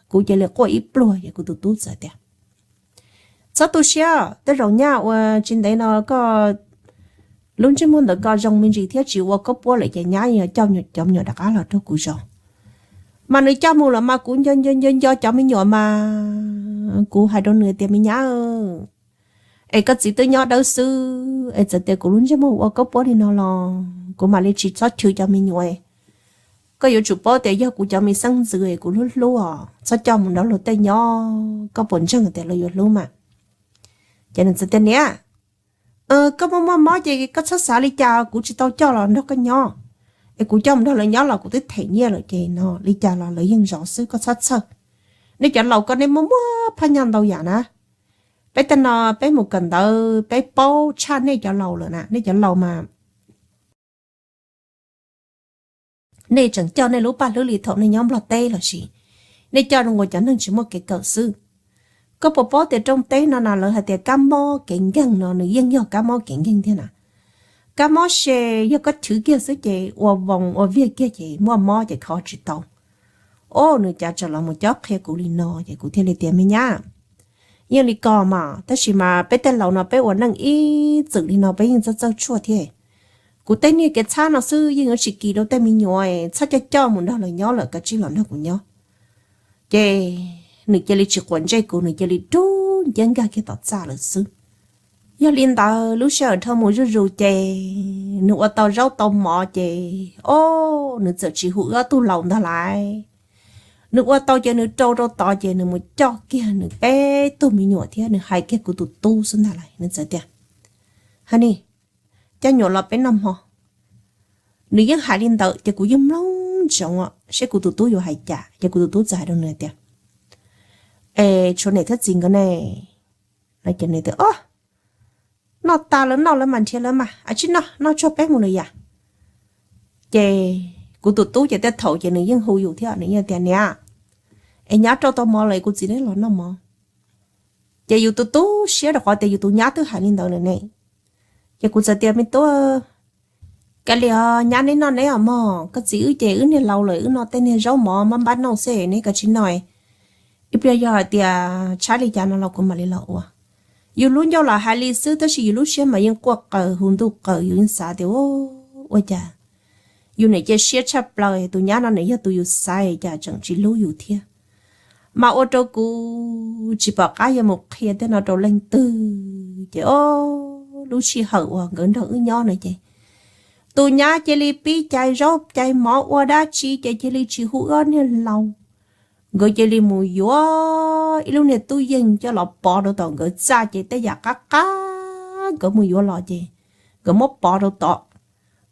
kuv cia li quaj ib pluag ces kuv tus tub txawm tias, txhob tu siab, tej zaum nyab ua tsis ntev no koj lub ntsej muag ntawm ko zoo me ntsis thiab tsis ua koj puab lawm ces nyab yuav coj cov me nyuam rov qab los rau kuv zov. Mas nws coj mus lawm mas kuv nco nco nco nco cov me nyuam mas kuv hais rau nws tias, me nyab, es koj txiv twb nyob dawb xwb es txawm tias kuv lub ntsej muag ua koj puab li no los kuv mam li tsis txhob chwv cov me nyuam. Koj yuav tsum paub tias yog kuv cov me xeeb ntxwv es kuv hlub hlub os, txhob coj mus nrog luag tej nyob, koj puas ntseeg tias luag yuav hlub mas? Ces nws txawm tias, niam, koj muaj muaj mob ces koj txhob xav li cas, kuv tsis tau coj los nrog koj nyob. Es kuv coj mus nrog lawv nyob los kuv twb them nyiaj lawm ces no li cas los lawv yeej zov xwb, koj txhob txhawj. Nej cov laus ko nej muaj muaj phaj nyaj ntau yam na. Peb tej no peb mus kawm ntawv peb paub tshaj nej cov laus lawm na. Nej cov laus mas nej tseem coj nej lub paj hlwb li thaum nej nyob Nplog teb los sis nej coj zoo nkaus cov neeg tsis muaj kev kawm xwb. Koj puas paub tias rooj teb no na lawv hais tias kab mob kev nkeeg no nws yeej yog kab mob kev nkeeg thiab na. Kab mob se yog koj chwv kiag xwb ces ua voos ua viag kiag ces muaj mob ces kho tsis tau. O, nws cas tseem los mus cob qhia kuv li no ces kuv thiaj li tias, me nyab, yeej li ko mas, tab sis mas peb tej laus no peb ua neej ib txwm li no peb yeej txawj txawj tshuaj thiab. Kuv tej niag kev txhab no xwb yeej yuav tsis kis rau tej me nyuam, txhob coj coj mus nrog lawv nyob lawm, kav tsij los nrog kuv nyob. Ces nws cia li tsis quav ntsej kuv, nws cia li rub nciab nkag kiag tom txaj lawm xwb. Yog li ntawd lub sij hawm dhau mus zuj zus ces nws ua tau zaub tau mov ces, o, nws txawm tsis hu wb ob tug laus ntag lauj. Nws ua tau ces nws rau rau tod ces nws mus coj kiag nws peb tug me nyuam thiab nws hais kiag kuv tus tub xwb ntag lauj. Nws txawm tias, ha ni, coj nyuam los peb noj hmo. Nws yeej hais li ntawd ces kuv yeej mloog ntsoov seb kuv tus tub yuav hais cas, ces kuv tus tub txawm hais rau nws tias, es tshuav niam thiab txiv nkawd ne? Ces nws tias, o, noj tas lawv noj lawv mas nrhiav lawv mas, a, tsis noj, noj tsuag peb mus lawm yam. Ces kuv tus tub ces tej thaum ces nws yeej hu yus thiab, nws yeej tias, niam, es nyab rau tau mov lawm kuv txiv neb los noj mov. Ces yus tus tu siab rau qhov tias yus tus nyab twb hais li ntawd lawm ne. Ces kuv txawm tias, Me tub, kav liam, nyab neb noj neb os mog, koj txiv wb ces wb niag laus lawm, wb noj tej niag zaub mov mab npab nauj xwb, neb kav tsij noj. Ib pliag yog hais tias tshaib li cas no los kuv mam li los ua. Yus lub ncauj los hais li xwb tab sis yus lub siab mas yeej quaj qaws hu ntuj qaws, yus yeej xav tias, Ua cas yus niam cia siab tshaj plaws, tus nyab no nws yog tus yus xaiv cas tseem tsis hlub yus thiab. Mas ua rau kuv tsis pom qab yuav mus qhia tej no rau leej twg. Ces o, lub sij hawm uas nkawd nrog wb nyob no ces tus nyab cia li pib cais zaub cais mov ua dab tsi ces cia li tsis hu wb ob niag laus. Nkawd cia li mus yuav ib lub niag tub yeeg coj los pov rau tom nkawd txaj ces tej yam qab qab nkawd mus yuav los ces nkawd muab pov rau tod.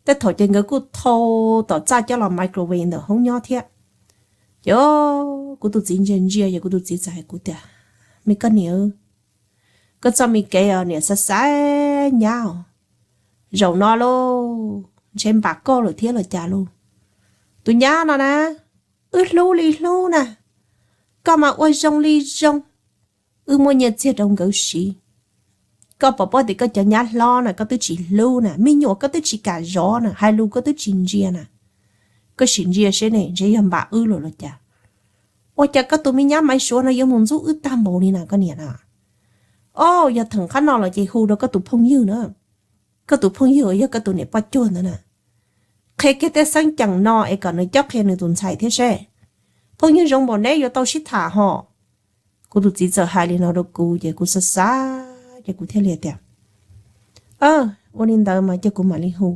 Tej thaum ces nkawd kuj thau tom txaj coj los microwave ntawm hoob nyob thiab. Ces kuv tus txiv ntsia ntsia ces kuv tus txiv txawm hais kuv tias, Me koj niam, koj txoj me kev os niam xav xaiv nyab os, zaum no lauj ntshe npam koj lawm thiab los cas lauj. Tus nyab no na, wb hlub li hlub na, koj mas ua zoo li zoo, wb muaj nyiaj txiag rau nkawd siv. Koj pom paub tias koj cov nyab hlob na koj twb tsis hlub na, me nyuam koj twb tsis kam zov na, hais lus koj twb tsis ntsia na. Koj sim ntsia seb ne, ntshe yog npam wb lawm los cas. Ua cas koj tus me nyab Maiv Suav no yuav mus ntxub wb tag npaum li na koj niam na. O, yog theem qab no los ces hu rau koj tus phooj ywg na, koj tus phooj ywg uas yog koj tus niam poj cuag ntawd na, qhia kiag tej xeeb ceem no es kom nws cob qhia nws tus ntxhais thiab seb. Phooj ywg zoo npaum neb yuav tau sib tham hos. Kuv tus txiv txawm hais li no rau kuv ces kuv xav xav ces kuv thiaj li tias, Ua li ntawd mas cia kuv mam li hu.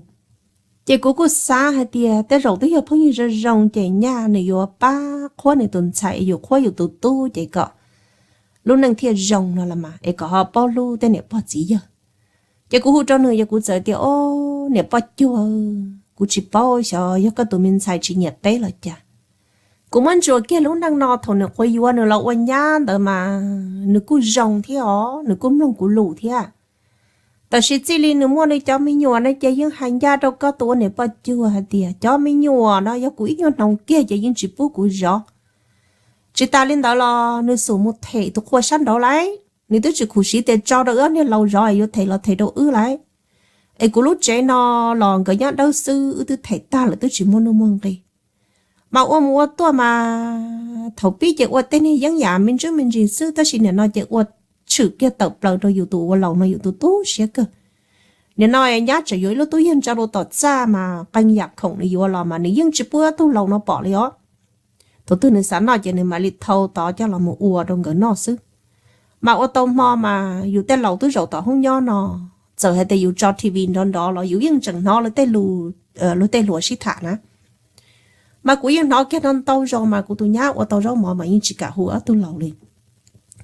Ces kuv kuj xav hais tias tej zaum twb yog phooj ywg zoo zoo ces nyaj nws yuav pab qhuab nws tus ntxhais, yus qhuab yus tus tub ces kom lub neej thiaj zoo no los mas es kom ho paub hlub tej niam pog txiv yawg. Ces kuv hu rau nws ces kuv txawm tias, O, niam poj cuag, kuv tsis paub xyov yog koj tus me ntxhais tsis nyiam teb los cas. Kuv muab ntsuas kiag lub neej no thaum nws quav yuav nws los ua nyab ntawd mas nws kuj zoo thiab os, nws kuj mloog kuv lus thiab. Tab sis txij li nws muaj nws cov me nyuam no ces yeej hais ncaj rau koj tus ua niam poj cuag hais tias cov me nyuam no yog kuv ib nyuag hnoos kiag ces yeej tsis pub kuv zov. Tsis tas li ntawd los nws xum mus them tus qhua sab nraud lawm, nws twb tsis khuv xim tias tso rau wb niag laus zov es yuav them los them rau wb lawm. Es kuv lub tsev no los nkawd nyob dawb xwb, wb twb them tag lawm twb tsis muaj nuj muaj nqis. Mas ua mus ua tuaj mas thaum pib ces ua tej niag yeeb yam me ntsuj me ntsis xwb tab sis nim no ces ua tshwm kiag tawm plaws rau yus tus ua laus no yus tus tu siab kawg. Nim no nyab tseem yuav ib lub tub yeeg tso rau tom txaj mas qee yam khoom nws yuav los mas nws yeej tsis pub ob tug laus no pom li os. Thaum twg nws xav noj ces nws mam li thau tod coj los mus ua rau nkawd noj xwb. Mas ua tau hmo mas yus tej laus twb zaum tom hoob nyob no, txawm hais tias yus tso T V nrov nrov los yus yeej tseem hnov luag tej hluas sib tham na. Mas kuv yeej hnov kiag no ntau zaus mas kuv tus nyab ua tau zaub mov mas yeej tsis kam hu ob tug laus li.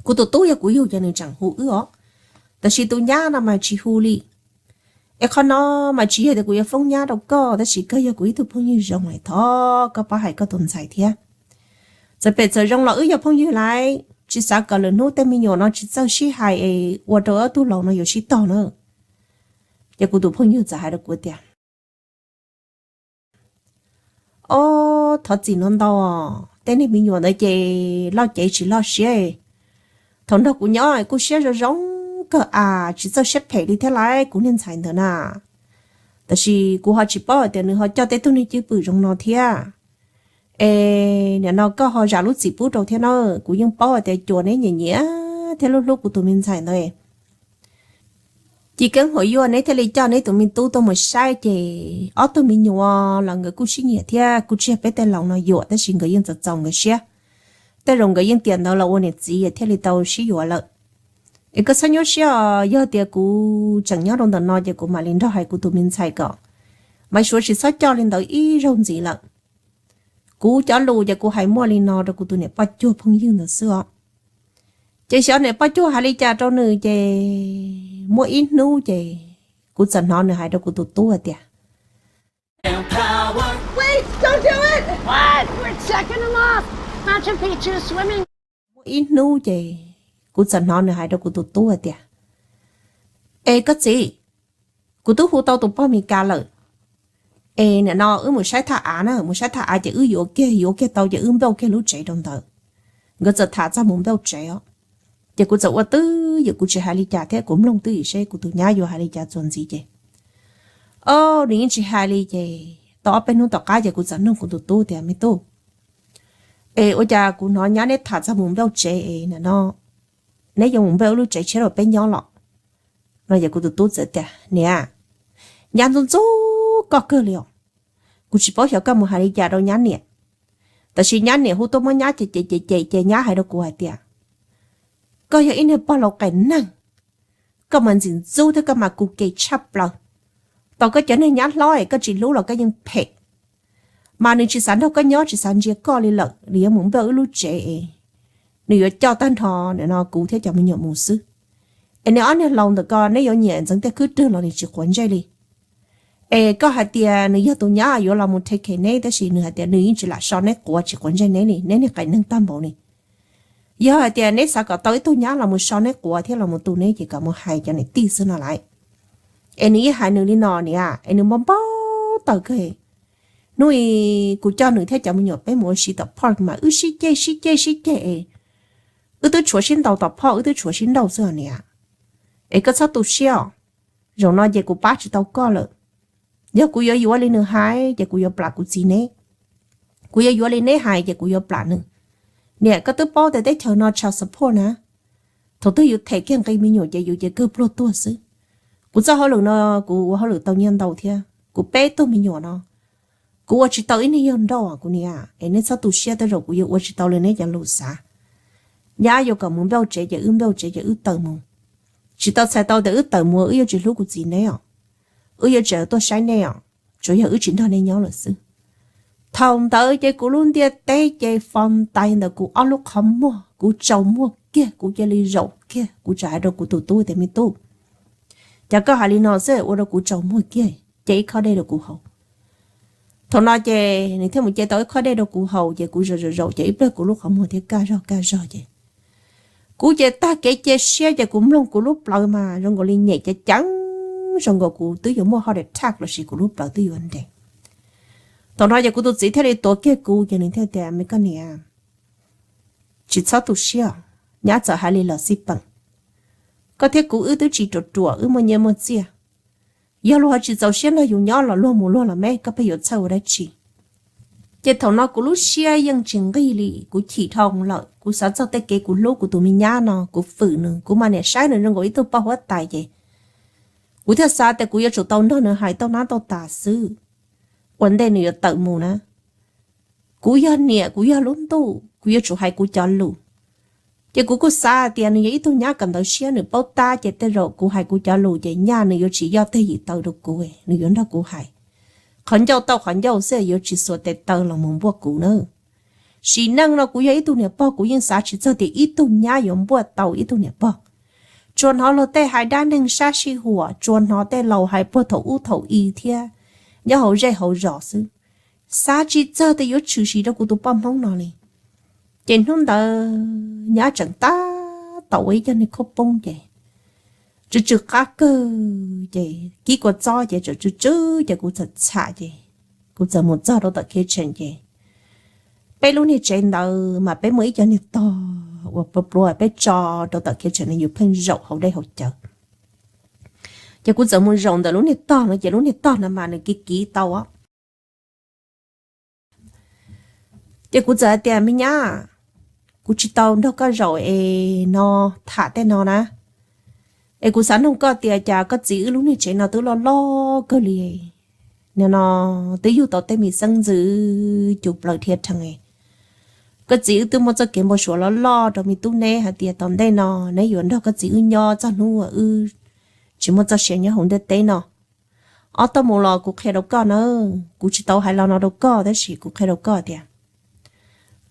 Kuv tus tub yog kuv yug ces nws tseem hu wb os, tab sis tus nyab no mas tsis hu li. Es qhov no mas tsis yog tias kuv yuav foob nyab rau koj tab sis koj yog kuv ib tug phooj ywg zoo lawm thov koj pab hais koj tus ntxhais thiab. Txawm phem txawm zoo los wb yog phooj ywg lawm, tsis xav kom lwm hnub tej me nyuam no tsis txawj sib hais es ua rau ob tug laus no yuav sib tog na. Ces kuv tus phooj ywg txawm hais rau kuv tias, Ob, thov txim no ntau, tej niag me nyuam ntawd ces loj cev tsis loj siab. Thaum nrog kuv nyob kuj siab zoo zoo kawg as, tsis txawj siab phem li thiab lawm kuv niag ntxhais ntawd na. Tab sis kuv ho tsis paub hais tias nws ho coj tej tug niag cwj pwm zoo no thiab. Es nim no koj ho zam lub txim pub rau thiab na, kuv yeej paub hais tias cuas neb nyiam nyiam thiab hlub hlub kuv tus me ntxhais ntawd. Ci Keeb Huam Yuaj neb thiaj li coj neb tus me tub tuaj mus saib ces ob tug me nyuam los nkawd kuj sib nyiam thiab kuj tsis yog peb tej laus no yuam tab sis nkawd yeej txaus txaus nkawd siab. Tej zaum nkawd yeej tiam ntawd los ua niam txiv thiaj li tau sib yuav lawm. Es koj txhob nyuaj siab os, yog tias kuv tseem nyob rau ntawm no ces kuv mam li nrog hais kuv tus me ntxhais kom Maiv Suav tsis txhob coj li ntawd ib zaug ntxiv lawm. Kuv cov lus ces kuv hais muaj li no rau kuv tus niam poj cuag phooj ywg ntawd xwb os. Ces xyov niam poj cuag hais li cas rau nws ces muaj ib hnub ces kuv txawm hnov nws hais rau kuv tus tub hais tias, muaj ib hnub ces kuv txawm hnov nws hais rau kuv tus tub hais tias, Es koj txiv, kuv twb hu tau tus poj Mes Kas lawm, es nim no wb mus saib thaj av na, mus saib thaj av ces wb yuav kiag, yuav kiag tau ces wb npauj kiag lub tsev rau ntawd. Nkawd txawm tham txog mus npauj tsev os. Ces kuv txawm ua twj ywm, kuv tsis hais li cas thiab kuv mloog twj ywm seb kuv tus nyab yuav hais li cas txuas ntxiv ces, o, nws yeej tsis hais li. Ces tau ob peb hnub tom qab ces kuv txawm nug kuv tus tub tias, Me tub, es ua cas kuv hnov nyab neb tham txog mus npaj tsev es no, neb yuav mus npaj ib lub tsev tshiab rau peb nyob los? No ces kuv tus tub txawm tias, Niam, nyab ntxub ntxub koj kawg li os. Kuv tsis paub xyov koj mus hais li cas rau nyab niam, tab sis nyab niam hu tuaj muab nyab cem cem cem cem ces nyab hais rau kuv hais tias, Koj yog ib niag pog laus qes neeg, koj mas ntxim ntxub thiab koj mas kuv kev tshaj plaws. Tau koj cov niag nyab hlob es koj tsis hlub los koj yeej phem, mas nws tsis xav nrog koj nyob tsis xav ntsia koj li lawm, nws yuav mus npaj wb lub tsev es nws yuav coj tag nrho no kuv thiab cov me nyuam mus xwb. Es neb ob niag laus ntawm ko neb yuav nyiam ntxeev tej khwb rwg los nws tsis quav ntsej li. Es koj hais tias nws yog tus nyab yuav los mus take care neb, tab sis nws hais tias nws yeej tsis lam so neb quav tsis quav ntsej neb li, neb niag qes neeg tag npaum li. Yog hais tias neb xav kom tau ib tug nyab los mus so neb quav thiab los mus tu neb ces kom mus hais cov niam tij xwb no lauj. Es nws yeej hais nws li no niam, es nws npau npau taws kawg. Hnub i kuv coj nws thiab cov me nyuam peb mus ua si tom park mas wb sib ceg sib ceg sib ceg es wb twb tshuav sib ntaus tom phoj, wb twb tshuav sib nrauj xwb os niam. Es koj txhob tu siab os, zaum no ces kuv pab tsis tau koj lawm. Yog kuv yuav yuav li nws hais ces kuv yuav plam kuv txiv neb, kuv yuav yuav li neb hais ces kuv yuav plam nws. Niam, koj twb paub tias teb chaws no child support na, thaum twg yus them kiag nqi me nyuam ces yus ces kawg pluag tuag xwb. Kuv txoj hauj lwm no kuv ua hauj lwm tau nyiaj ntau thiab, kuv peb tug me nyuam no kuv ua tsis tau ib niag yawg nrauj kuv niam, es neb txhob tu siab, tej zaum kuv yuav ua tsis tau li neb cov lus xav. Nyab yuav kom mus npaj tsev ces wb npaj tsev ces wb tawm mus. Tsis tau txhais tau tias wb tawm mus wb yuav tsis hlub kuv txiv neb os, wb yuav tseem tuaj saib nej os, tsuas yog wb tsis nrog nej nyob lawm xwb. Thaum ntawd ces kuv lub ntiaj teb ces fo ntais ntawm kuv ob lub qhov muag, kuv tsaus muag kiag kuv cia li zaum kiag, kuv txawm hais rau kuv tus tub tias, Me tub, cas koj hais li no xwb ua rau kuv tsaus muag kiag, ce ib khob dej rau kuv haus. Thaum no ces nws thiaj mus ce tau ib khob dej rau kuv haus ces kuv zaum zaum zaum ces ib pliag kuv lub qhov muag thiaj kaj zog kaj zog ces kuv ces tag kev cia siab ces kuv mloog kuv lub plawv mas zoo nkaus li nyem ceev ceev, zoo nkaus kuv twb yuav muaj heart attack lossis kuv lub plawv twb yuav nres. Thaum no ces kuv tus txiv thiaj li tuav kiag kuv ces nws thiaj tias, Me koj niam, tsis txhob tu siab, nyab txawm hais li los xij peem. Koj thiab kuv wb twb tsis ruam ruam, wb muaj nyiaj muaj txiaj. Yog luag ho tsis txaus siab nrog yus nyob los luag mus luag los me, koj pheej yuav txhawj ua dab tsi? Ces thaum no kuv lub siab yeej tsis nqig li, kuv chim dhau lawm, kuv xav txog tej kev kuv hlub kuv tus me nyab no, kuv fwm nws, kuv mas niam saib nws zoo nkaus ib tug poj huab tais ces kuv thiaj xav tias kuv yuav tsum tau nrog nws hais tau nab tau tas xwb, ua ntej nws yuav tawm mus na. Kuv yog niam, kuv yog lub ntuj, kuv yuav tsum hais kuv cov lus. Ces kuv kuj xav tias nws yog ib tug nyab kawm ntawv siab, nws paub tab ces tej zaum kuv hais kuv cov lus ces nyaj nws yuav tsis yoj teg yim taw rau kuv, nws yuav nrog kuv hais. Qhov ncauj tau qhov ncauj xwb, yuav tsis xuas tes taw los mus npuaj kuv na. Sim neej no kuv yog ib tug niam pog, kuv yeej xav tsis txog tias ib tug nyab yuav npuaj tau ib tug niam pog. Tsuas hnov luag tej hais dab neeg sab sij huam, tsuas hnov tej laus hais puag thaum ub thaum i thiab nyob hauv zej hauv zos xwb, xav tsis txog tias yuav tshwm sim rau kuv tus poj Hmoob no li. Ces hnub ntawd nyab tseem tab tom ua ib co niag khaub poob ces tsw tsw qab kawg, ces kib kua txob ces tseem tsw tsw ces kuv txawm txham ces kuv txawm mus txog rau tom kitchen ces peb lub niag tsev ntawd mas peb muaj ib co niag tog uas pluav pluav peb tso rau tom kitchen no yus pheej zaum haus dej haus cawv. Ces kuv txawm mus zaum ntawm lub niag tog no ces lub niag tog no mas nws kiv kiv tau. Ces kuv txawm hais tias, Me nyab, kuv tsis tau nrog koj zaum es no tham tej no na, es kuv xav nug koj tias cas koj txiv wb lub niag tsev no twb loj loj kawg li, nim no twb yug tau tej me xeeb ntxwv cus plaws dhia rhees. Koj txiv wb twb muaj txoj kev npau suav loj loj rau me tub neb hais tias tom ntej no neb yuav nrog koj txiv wb nyob txog hnub uas wb tsis muaj txoj sia nyob hauv ntiaj teb no. Ob toj mus los kuv qhia rau koj na, kuv tsis tau hais lo no rau koj tab sis kuv qhia rau koj tias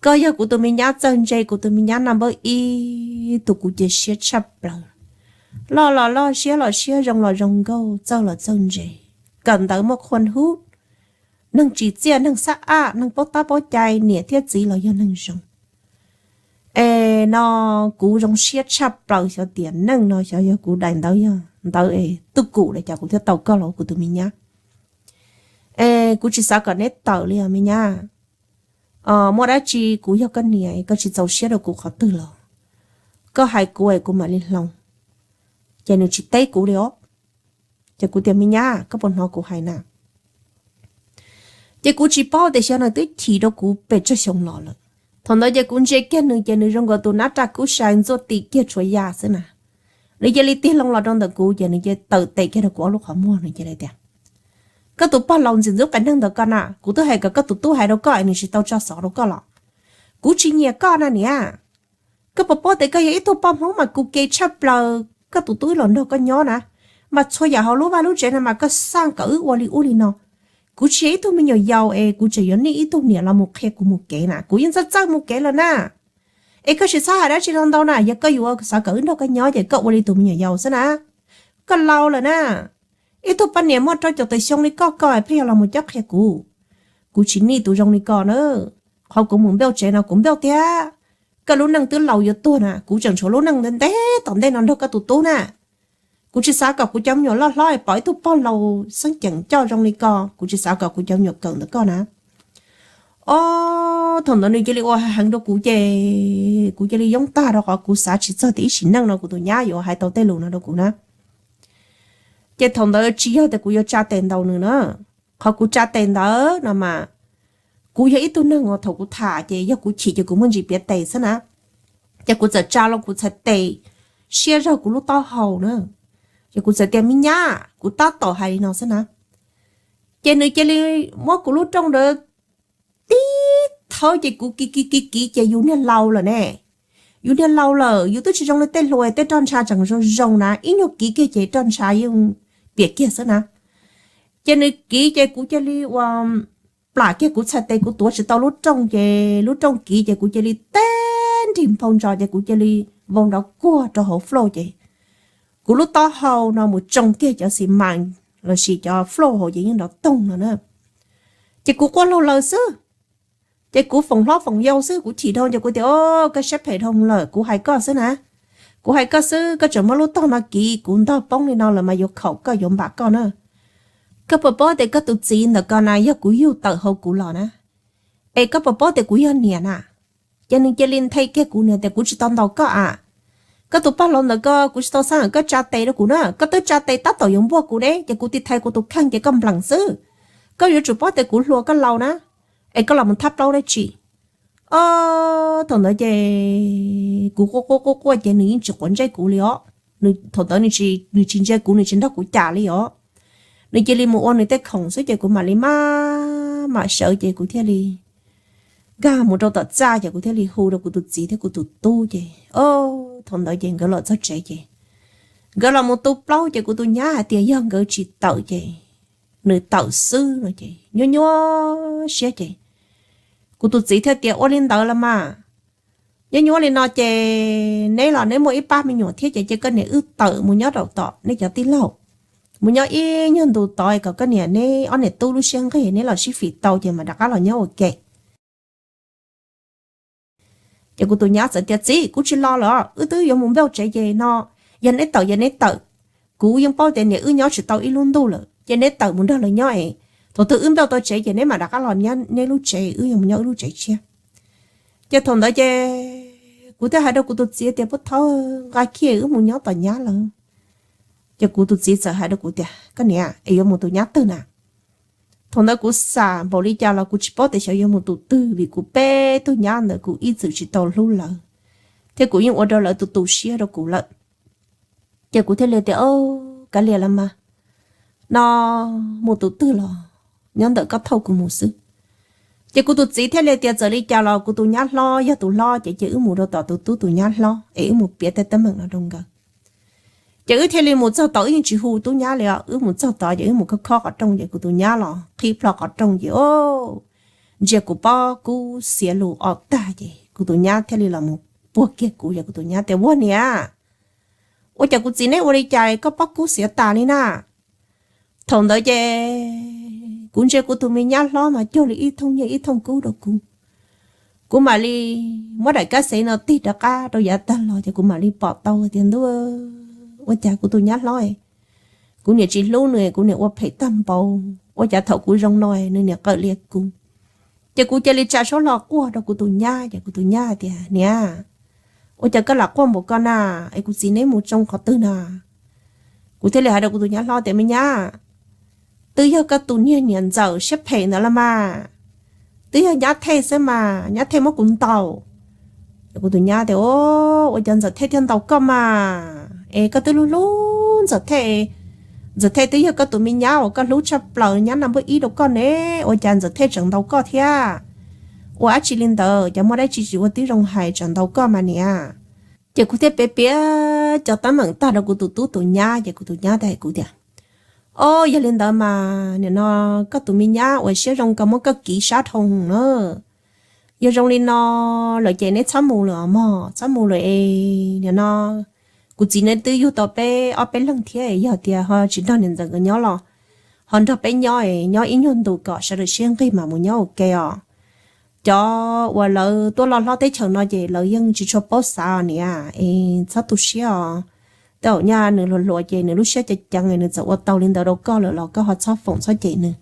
koj yog kuv tus me nyab txawj ntse, kuv tus me nyab naj npawb ib tug kuv cia siab tshaj plaws. Loj los loj, siab los siab, zoo los zoo nkauj, txawj los txawj ntse, kawm ntawv muaj qhua hub, neeg tsim txiaj, neeg xab ab, neeg paub tab paub cai, niam thiab txiv los yog neeg zoo. Es no kuv zoo siab tshaj plaws xyov tiam neej no xyov yog kuv daim ntawv yog ntawv es tuj kum los cas kuv thiaj tau koj los ua kuv tus me nyab. Es kuv tsis xav kom neb tawm li os me nyab. Muaj dab tsi kuv yog koj niam, koj tsis txaus siab rau kuv qhov twg los koj hais kuv es kuv mam li hloov. Ces nws tsis teb kuv li os. Ces kuv tias, me nyab, koj puas hnov kuv hais na? Ces kuv tsis paub tias xyov nws twb chim rau kuv pes tsawg xyoo los lawm. Thaum ntawd ces kuv ntsia kiag nws ces nws zoo nkaus tus nab raj kub sai ntxuaj ti kiag tshuav ya xwb na. Nws cia li tig loo los rau ntawm kuv ces nws cia li tawm tes kiag rau kuv ob lub qhov muag, nws cia li tias, koj tus pog laus ntxim ntxub qe neeg ntawd koj na, kuv twb hais kom koj tus tub hais rau koj es nws tsis tau tso xov rau koj los? Kuv tsis nyiam koj na niam. Koj puas paub tias koj yog ib tug poj Hmoob mas kuv kev tshaj plaws, koj tus tub wb los nrog koj nyob na, mas txhua yam hauv lub vaj lub tsev no mas koj xaj kom wb ua li ub li no. Kuv tsis yog ib tug me nyuam yaus es kuv tseem yuav nij ib tug niam los mus qhia kuv mus kev na, kuv yeej txawj txawj mus kev lawm na. Es koj tsis txhob hais dab tsi ntau ntau na, yog koj yuav xav kom wb nrog koj nyob ces koj ua li tus me nyuam yaus xwb na. Koj laus lawm na, ib tug poj niam muaj rau caum tawm xyoo li koj, koj pheej yog los mus cob qhia kuv. Kuv tsis nij tus zoo li koj na. Qhov kuv mus npeuj tsev no kuv npeuj tiag, koj lub neej twb laus yuav tuag na, kuv tseem tshuav lub neej ntev tom ntej no nrog koj tus tub na. Kuv tsis xav kom kuv cov me nyuam loj hlob pom ib tug pog laus xeeb ceem coj zoo li koj, kuv tsis xav kom kuv cov me nyuam kawm ntawm koj na. Ob, thaum ntawd nws cia li ua heev rau kuv ces kuv cia li yoob tag rau qhov kuv xav tsis txog tias ib sim neej no kuv tus nyab yuav hais tau tej lus no rau kuv na. Ces thaum ntawd tsis yog tias kuv yuav tsa tes ntaus nws na, qhov kuv tsa tes ntawd no mas kuv yog ib tug neeg uas thaum kuv tham ces yog kuv chim ces kuv muaj ntsis piav tes xwb na. Ces kuv txawm tsa los kuv txhais tes siab zog kuv lub taub hau na, ces kuv txawm tias, me nyab, kuv tab tom hais li no xwb na. Ces nws cia li muab kuv lub rooj ntawd tib thawb ces kuv kiv kiv kiv kiv ces yus niag laus lawm ne. Yus niag laus lawm yus twb tsis zoo li tej hluas, tej roj ntsha tseem zoo zoo na, ib nyuag kiv kiag ces roj ntsha yeej piam kiag xwb na. Ces nws kiv ces kuv cia li ua plam kiag kuv txhais tes, kuv tuav tsis tau lub rooj ces lub rooj kiv ces kuv cia li teb nrig nphau ntsos ces kuv cia li vau nrov kuag rau hauv floor ces kuv lub taub hau no mus tsoo kiag cov xi mas lossis cov floor hauv ces yeej nrov toog no na. Ces kuv quaj laug lawm xwb, ces kuv foom hlob foom yau xwb, kuv chim dhau ces kuv tias, o, koj siab phem dhau lawm, kuv hais koj xwb na. Kuv hais koj xwb, koj tseem muab lub tog no kiv kuv ntog poob li no lawm mas yuav khaum koj yuav npam koj na. Koj puas paub tias koj tus txiv ntawm ko na yog kuv yug tawm hauv kuv los na? Es koj puas paub tias kuv yog niam na? Ces nws cia li nthe kiag kuv, nws tias, kuv tsis tau ntaus koj a. Koj tus pog laus ntawm ko, kuv tsis tau xav kom koj tsa tes rau kuv na, koj twb tsa tes tab tom yuav npuaj kuv ne, ces kuv tig thaiv kuv tus kheej ces koj nplees xwb. Koj yuav tsum paub tias kuv hluas koj laus na, es koj los mus thab plaub dab tsi? O, thaum ntawd ces kuv quaj quaj quaj quaj ces nws yeej tsis quav ntsej kuv li os. Thaum ntawd nws tsis ntsia kuv, nws tsis nrog kuv cam li os. Nws cia li mus ua nws tej khoom xwb ces kuv mam li maj mam sawv ces kuv thiaj li nkag mus rau tom txaj ces kuv thiaj li hu rau kuv tus txiv thiab kuv tus tub ces, o, thaum ntawd ces nkawd los txog tsev ces nkawd los mus tu plaub ces kuv tus nyab hais tias yog nkawd tsis tawm ces nws tawm xwb no ces nyuaj nyuaj siab ces kuv tus txiv thiaj tias, ua li ntawd los mas, nyuaj nyuaj li no ces neb los neb muaj ib pab me nyuam thiab ces cia koj niam wb tawm mus nyob rau tom neb cov tij laug, mus nyob ib nyuag ntu tod kom koj niam neb ob niam tub lub siab nqig, neb los sib fim tau ces mam rov qab los nyob ua ke. Ces kuv tus nyab txawm tias, txiv, kuv tsis los lawm, wb twb yuav mus npauj tsev ces no, yog neb tawm ces neb tawm. Kuv yeej paub tias niam wb nyob tsis tau ib lub ntuj lawm ces neb tawm mus nrog lawv nyob es thaum twg wb npauj tau tsev ces neb mam rov qab los nyob neb lub tsev, wb yuav mus nyob wb lub tsev tshiab. Ces thaum ntawd ces kuv thiaj hais rau kuv tus txiv tias, puab thaub, nqa kiag wb mus nyob tom nyab lawm. Ces kuv tus txiv txawm hais rau kuv tias, koj niam, es yuav mus tus nyab twg na? Thaum ntawd kuv xam npaum li cas los kuv tsis paub tias xyov yuav mus tus twg vim kuv peb tug nyab ntawd kuv ib txwm tsis tau hlub lawv, thiab kuv yeej ua rau lawv tu tu siab rau kuv lawm. Ces kuv thiaj li tias, kav liam los mas, no mus tus twg los nyob ntawm koj thauj kuv mus xwb. Ces kuv tus txiv thiaj li tias txawm li cas los kuv tus nyab hlob yog tus hlob ces cia wb mus rau tom tus tub tus nyab hlob es wb mus piav tej teeb meem no rau nkawd. Ces wb thiaj li mus txog tod, wb yeej tsis hu tub nyab li os, wb mus txog tod ces wb mus khob khob qhov rooj ces kuv tus nyab los qhib plho qhov rooj ces, o, ntsia kuv pob kub xiav lus ob tag ces kuv tus nyab thiaj li los mus puag kiag kuv ces kuv tus nyab tias, ua niam, ua cas kuv txiv neb ua li cas koj pob kub xiav tas li na? Thaum ntawd ces kuv ntsia kuv tus me nyab hlob mas cuag li ib thooj nyiaj ib thooj kub rau kuv. Kuv mam li muab daim kab xev no tig rov qab rau yav tag los ces kuv mam li pom tau tias, ntuj, ua cas kuv tus nyab hlob, kuv niam tsis hlub nws, kuv niam ua phem tag npaum, ua cas thaum kuv zoo no nws niam qawm lias kuv. Ces kuv cia li tsa suab hlo quaj rau kuv tus nyab ces kuv tus nyab tias, niam, Ua cas koj lam quaj npaum ko na? Es kuv txiv neb mus tsoo qhov twg na? Kuv thiaj li hais rau kuv tus nyab hlob tias, Me nyab, twb yog koj tus niag niam ntxawm siab phem ntawd los mas, twb yog nyab thej xwb mas, nyab thej muab kuv ntaus. Kuv tus nyab tias, Ua cas ntxawm thej thiaj ntaus koj mas? Es koj twb hlub hlub ntxawm thej, ntxawm thej twb yog koj tus me nyab uas koj hlub tshaj plaws, nyab naj npawb ib rau koj ne, ua cas ntxawm thej tseem ntaus koj thiab? Ua dab tsi li ntawd? Cas muaj dab tsi tsis ua tib zoo hais tseem ntaus koj mas niam? Ces kuv thiaj piav piav cov teeb meem tag rau kuv tus tub tus nyab, ces kuv tus nyab thiaj hais kuv tias, Ob, yog li ntawd mas nim no koj tus me nyab uas siab zoo ko muab koj kiv sab dhau na. Yog zoo li no lawm ces neb txhob mus lawm os mog, txhob mus lawm es nim no kuv txiv neb twb yug tau peb ob peb leeg thiab, yog tias ho tsis nrog niam ntxawm nkawd nyob los ho nrog peb nyob es nyob ib nyuag ntus kom sawv daws siab nqig mam mus nyob ua ke os. Cov uas lawv tuaj loj hlob teb chaws no ces lawv yeej tsis tshua paub xav os niam, es txhob tu siab os. Tej zaum nyaj nws hluas hluas ces nws lub siab ceev ceev, nws txawm ua tau li ntawd rau koj lawm los koj ho txhob foom txhob cem nws.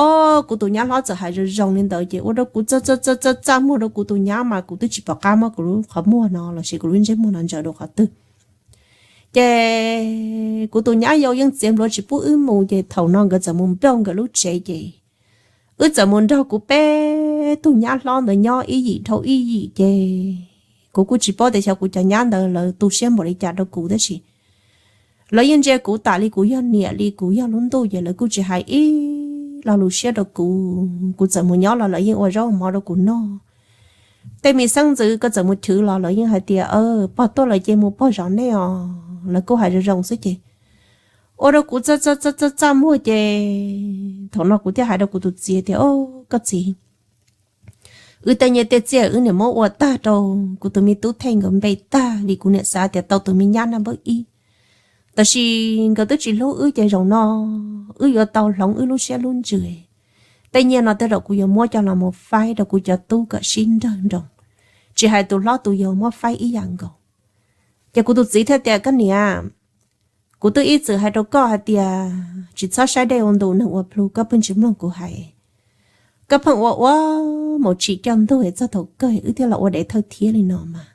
Ob, kuv tus nyab hlob txawm hais zoo zoo li ntawd ces ua rau kuv txaj txaj txaj txaj muag rau kuv tus nyab mas kuv twb tsis pom qab muab kuv lub qhov muag no lossis kuv lub ntsej muag no ntsaws rau qhov twg. Ces kuv tus nyab yau yeej txiav npluav tsis pub wb mus, ces thaum no nkawd txawm mus nplooj nkawd lub tsev ces wb txawm mus nrog kuv peb tug nyab hlob ntawd nyob ib yim dhau ib yim ces kuv kuj tsis paub tias xyov kuv cov nyab ntawd lawv tu siab npaum li cas rau kuv tab sis lawv yeej ntsia kuv tas li kuv yog niam li kuv yog lub ntuj ces lawv kuj tsis hais ib lo lus siab rau kuv. Kuv txawm mus nyob los lawv yeej ua zaub mov rau kuv noj. Tej me xeeb ntxwv koj txawm mus chwv los lawv yeej hais tias, Pog tuaj lawm ces mus pog zov nej os. Lawv kuj hais zoo zoo xwb ces ua rau kuv txaj txaj txaj txaj muag ces thaum no kuv thiaj hais rau kuv tus txiv tias, Ob, koj txiv, wb tej nyiaj tej txiaj wb niam muab ua tag rau kuv tus me tub Thej nkawd npe tag li kuv niam xav tias tau tus me nyab naj npawb ib. Tab sis nkawd twb tsis hlub wb ces zaum no wb yuav tau hloov wb lub siab lub ntsws. Tej nyiaj no tej zaum kuv yuav muab coj los mus faib rau kuv cov tub kom sib nrawg nroos, tsis hais tus hlob tus yau muab faib ib yam nkaus. Ces kuv tus txiv thiaj tias, Koj niam, kuv twb ib txwm hais rau koj hais tias tsis txhob saib dej ua ntu neeg ua plhu, koj pheej tsis mloog kuv hais. Koj pheej ua ua mus tsim coj ntug txog thaum kawg wb thiaj los ua dev thawj thiab li no mas.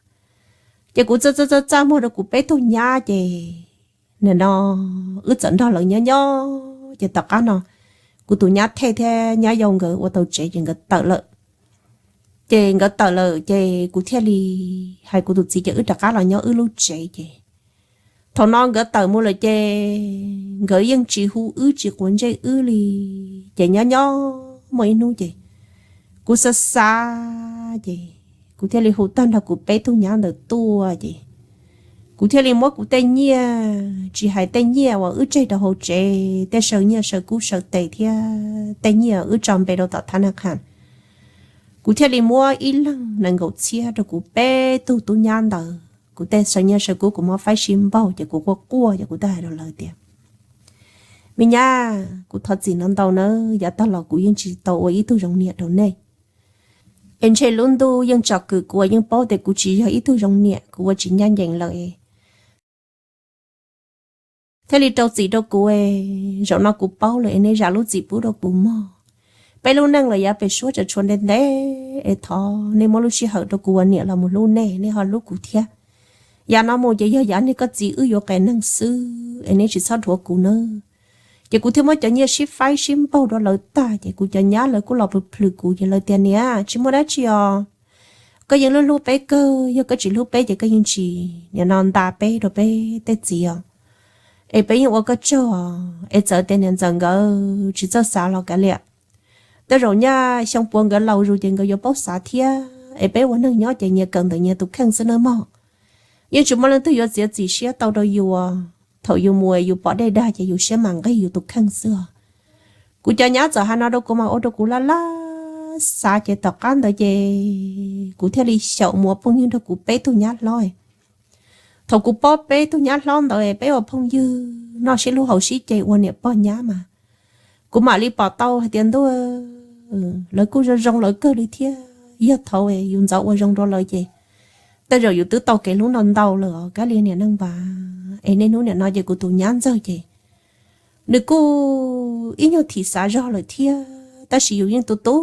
Ces kuv txaj txaj txaj muag rau kuv peb tug nyab ces nim no wb txawm nrog lawv nyob nyob ces tom qab no kuv tus nyab Thej thiab nyab yau nkawd ua tau tsev ces nkawd tawm lawm. Ces nkawd tawm lawm ces kuv thiaj li hais kuv tus txiv ces wb rov qab los nyob wb lub tsev ces thaum no nkawd tawm mus lawm ces nkawd yeej tsis hu wb tsis quav ntsej wb li. Ces nyob nyob muaj ib hnub ces kuv xav xav ces kuv thiaj li hu tag nrho kuv peb tug nyab ntawd tuaj ces kuv thiaj li muab kuv tej nyiaj, tsis hais tej nyiaj uas wb tseg rau hauv tsev, tej saw nyiaj saw kub saw tes thiab tej nyiaj wb tso npe rau tom thab nab qha, kuv thiaj li muab ib leeg nees nkaum txhiab rau kuv peb tug tub nyab ntawd. Kuv tej saw nyiaj saw kub kuv muab faib sib npaug ces kuv quaj quaj ces kuv thiaj hais rau lawv tias, Me nyab, kuv thov txim ntau ntau nawb, yav tag los kuv yeej tsis tau ua ib tug zoo niam rau nej. Es ntshe lub ntuj yeej tsom kwm kuv uas yeej paub tias kuv tsis yog ib tug zoo niam, kuv ua tsis ncaj ncees lawm thiaj li rau txim rau kuv. Zaum no kuv paub lawm es nej zam lub txim pub rau kuv mog. Peb lub neej los yav pem suab tseem tshuav ntev ntev es thov nej muab lub sij hawm rau kuv ua niam los mus hlub nej, nej ho hlub kuv thiab. Yav no mus ces yog yav niag koj txiv wb yuav qias neeg xwb es nej tsis txhob dhuav kuv nawb. Ces kuv thiaj muab cov nyiaj sib faib sib npaug rau lawv tag ces kuv cov nyab lawv kuj los plhws plhws kuv ces lawv tias, Niam, tsis muaj dab tsi os, koj yeej hlub hlub peb kawg, yog koj tsis hlub peb ces koj yeej tsis nim no nta peb rau peb tej txiv os. Es peb yeej ua koj tsaug os. Es txawm tias niam ntxawm nkawd tsis txawj xav los kav liam, tej zaum nyaj xyoo puav nkawd laus zus ces nkawd yuav paub xav thiab. Es peb ua neeg nyob ces nyias kawm ntawm nyias tus kheej xwb nawb mog. Yeej tsis muaj leej twg yuav txiav txim siab tau rau yus. Thaum yus mus yus pom dej dag ces yus siab mam nqig yus tus kheej xwb os. Kuv cov nyab txawm hais no rau kuv mas ua rau kuv laj laj xav ces tom qab ntawd ces kuv thiaj li xyaum mus ua phooj ywg nrog kuv peb tug nyab hlob. Thaum kuv paub peb tug nyab hlob ntawd peb ua phooj ywg noj sib hlub haus sib ce ua niam pog nyab mas kuv mam li pom tau hais tias ntuj, lawv kuj zoo zoo lawv kawg li thiab. Yog thaum yus ntxov ua zoo rau lawv ces tej zaum yus twb tau kev hlub ntau ntau lawm os kab li niam neej npab. Es niaj hnub nim no ces kuv tus nyab ntxawg ces nws kuj ib nyuag thim xav zog lawm thiab, tab sis yus yeej tu tu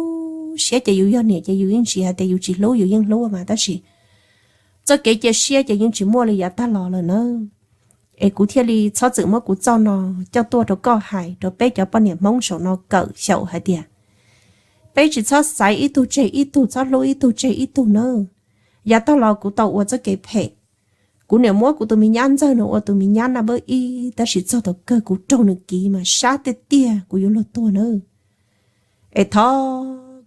siab ces yus yog niam ces yus yeej tsis hais tias yus tsis hlub, yus yeej hlub mas tab sis Txoj kev cia siab ces yeej tsis muaj li yav tag los lawm na. Es kuv thiaj li txhob txwm muab kuv txoj no coj tuaj rau koj hais rau peb cov poj niam Hmoob saum no kawm xyaum hais tias peb tsis txhob xaiv ib tug tseg ib tug, txhob hlub ib tug tseg ib tug nawb. Yav tag los kuv tau ua txoj kev phem, kuv niam muab kuv tus me nyab ntxawg no ua tus me nyab naj npawb ib, tab sis txog thaum kawg kuv raug nws kiv mas sab tiag tiag kuv yuav luag tuag nawb. Es thov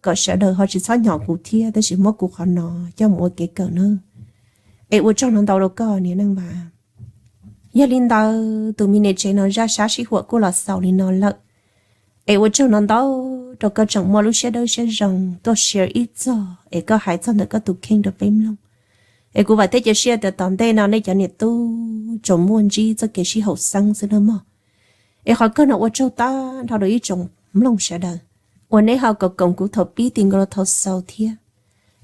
kom sawv daws ho tsis txhob nyom kuv thiab, tab sis muab kuv qhov no coj mus ua kev kawm nawb. Es ua tsaug no ntau rau koj niam neej Vas. Yog li ntawd tus me niam tsev no zaj sab sib huam kuj los xaus li no lawm. Es ua tsaug no ntau rau koj tseem muaj lub siab dawb siab zoo tuaj share ib txog es koj hais txog ntawm koj tus kheej rau peb mloog. Es kuv vam thiab cia siab tias tom ntej no nej cov niam tub tseem muaj ntsib txoj kev sib haum xeeb xwb nawb mog. Es qhov kawg no ua tsaug tag nrho rau ib tsoom mloog sawv daws uas neb ho koom koom kuv thaum pib ti nkaus rau thaum xaus thiab.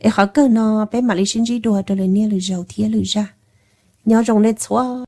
Es qhov kawg no peb mam li sib ntsib dua rau lwm niaj lwm zaus thiab lwm zaj. Nyob zoo nej txhua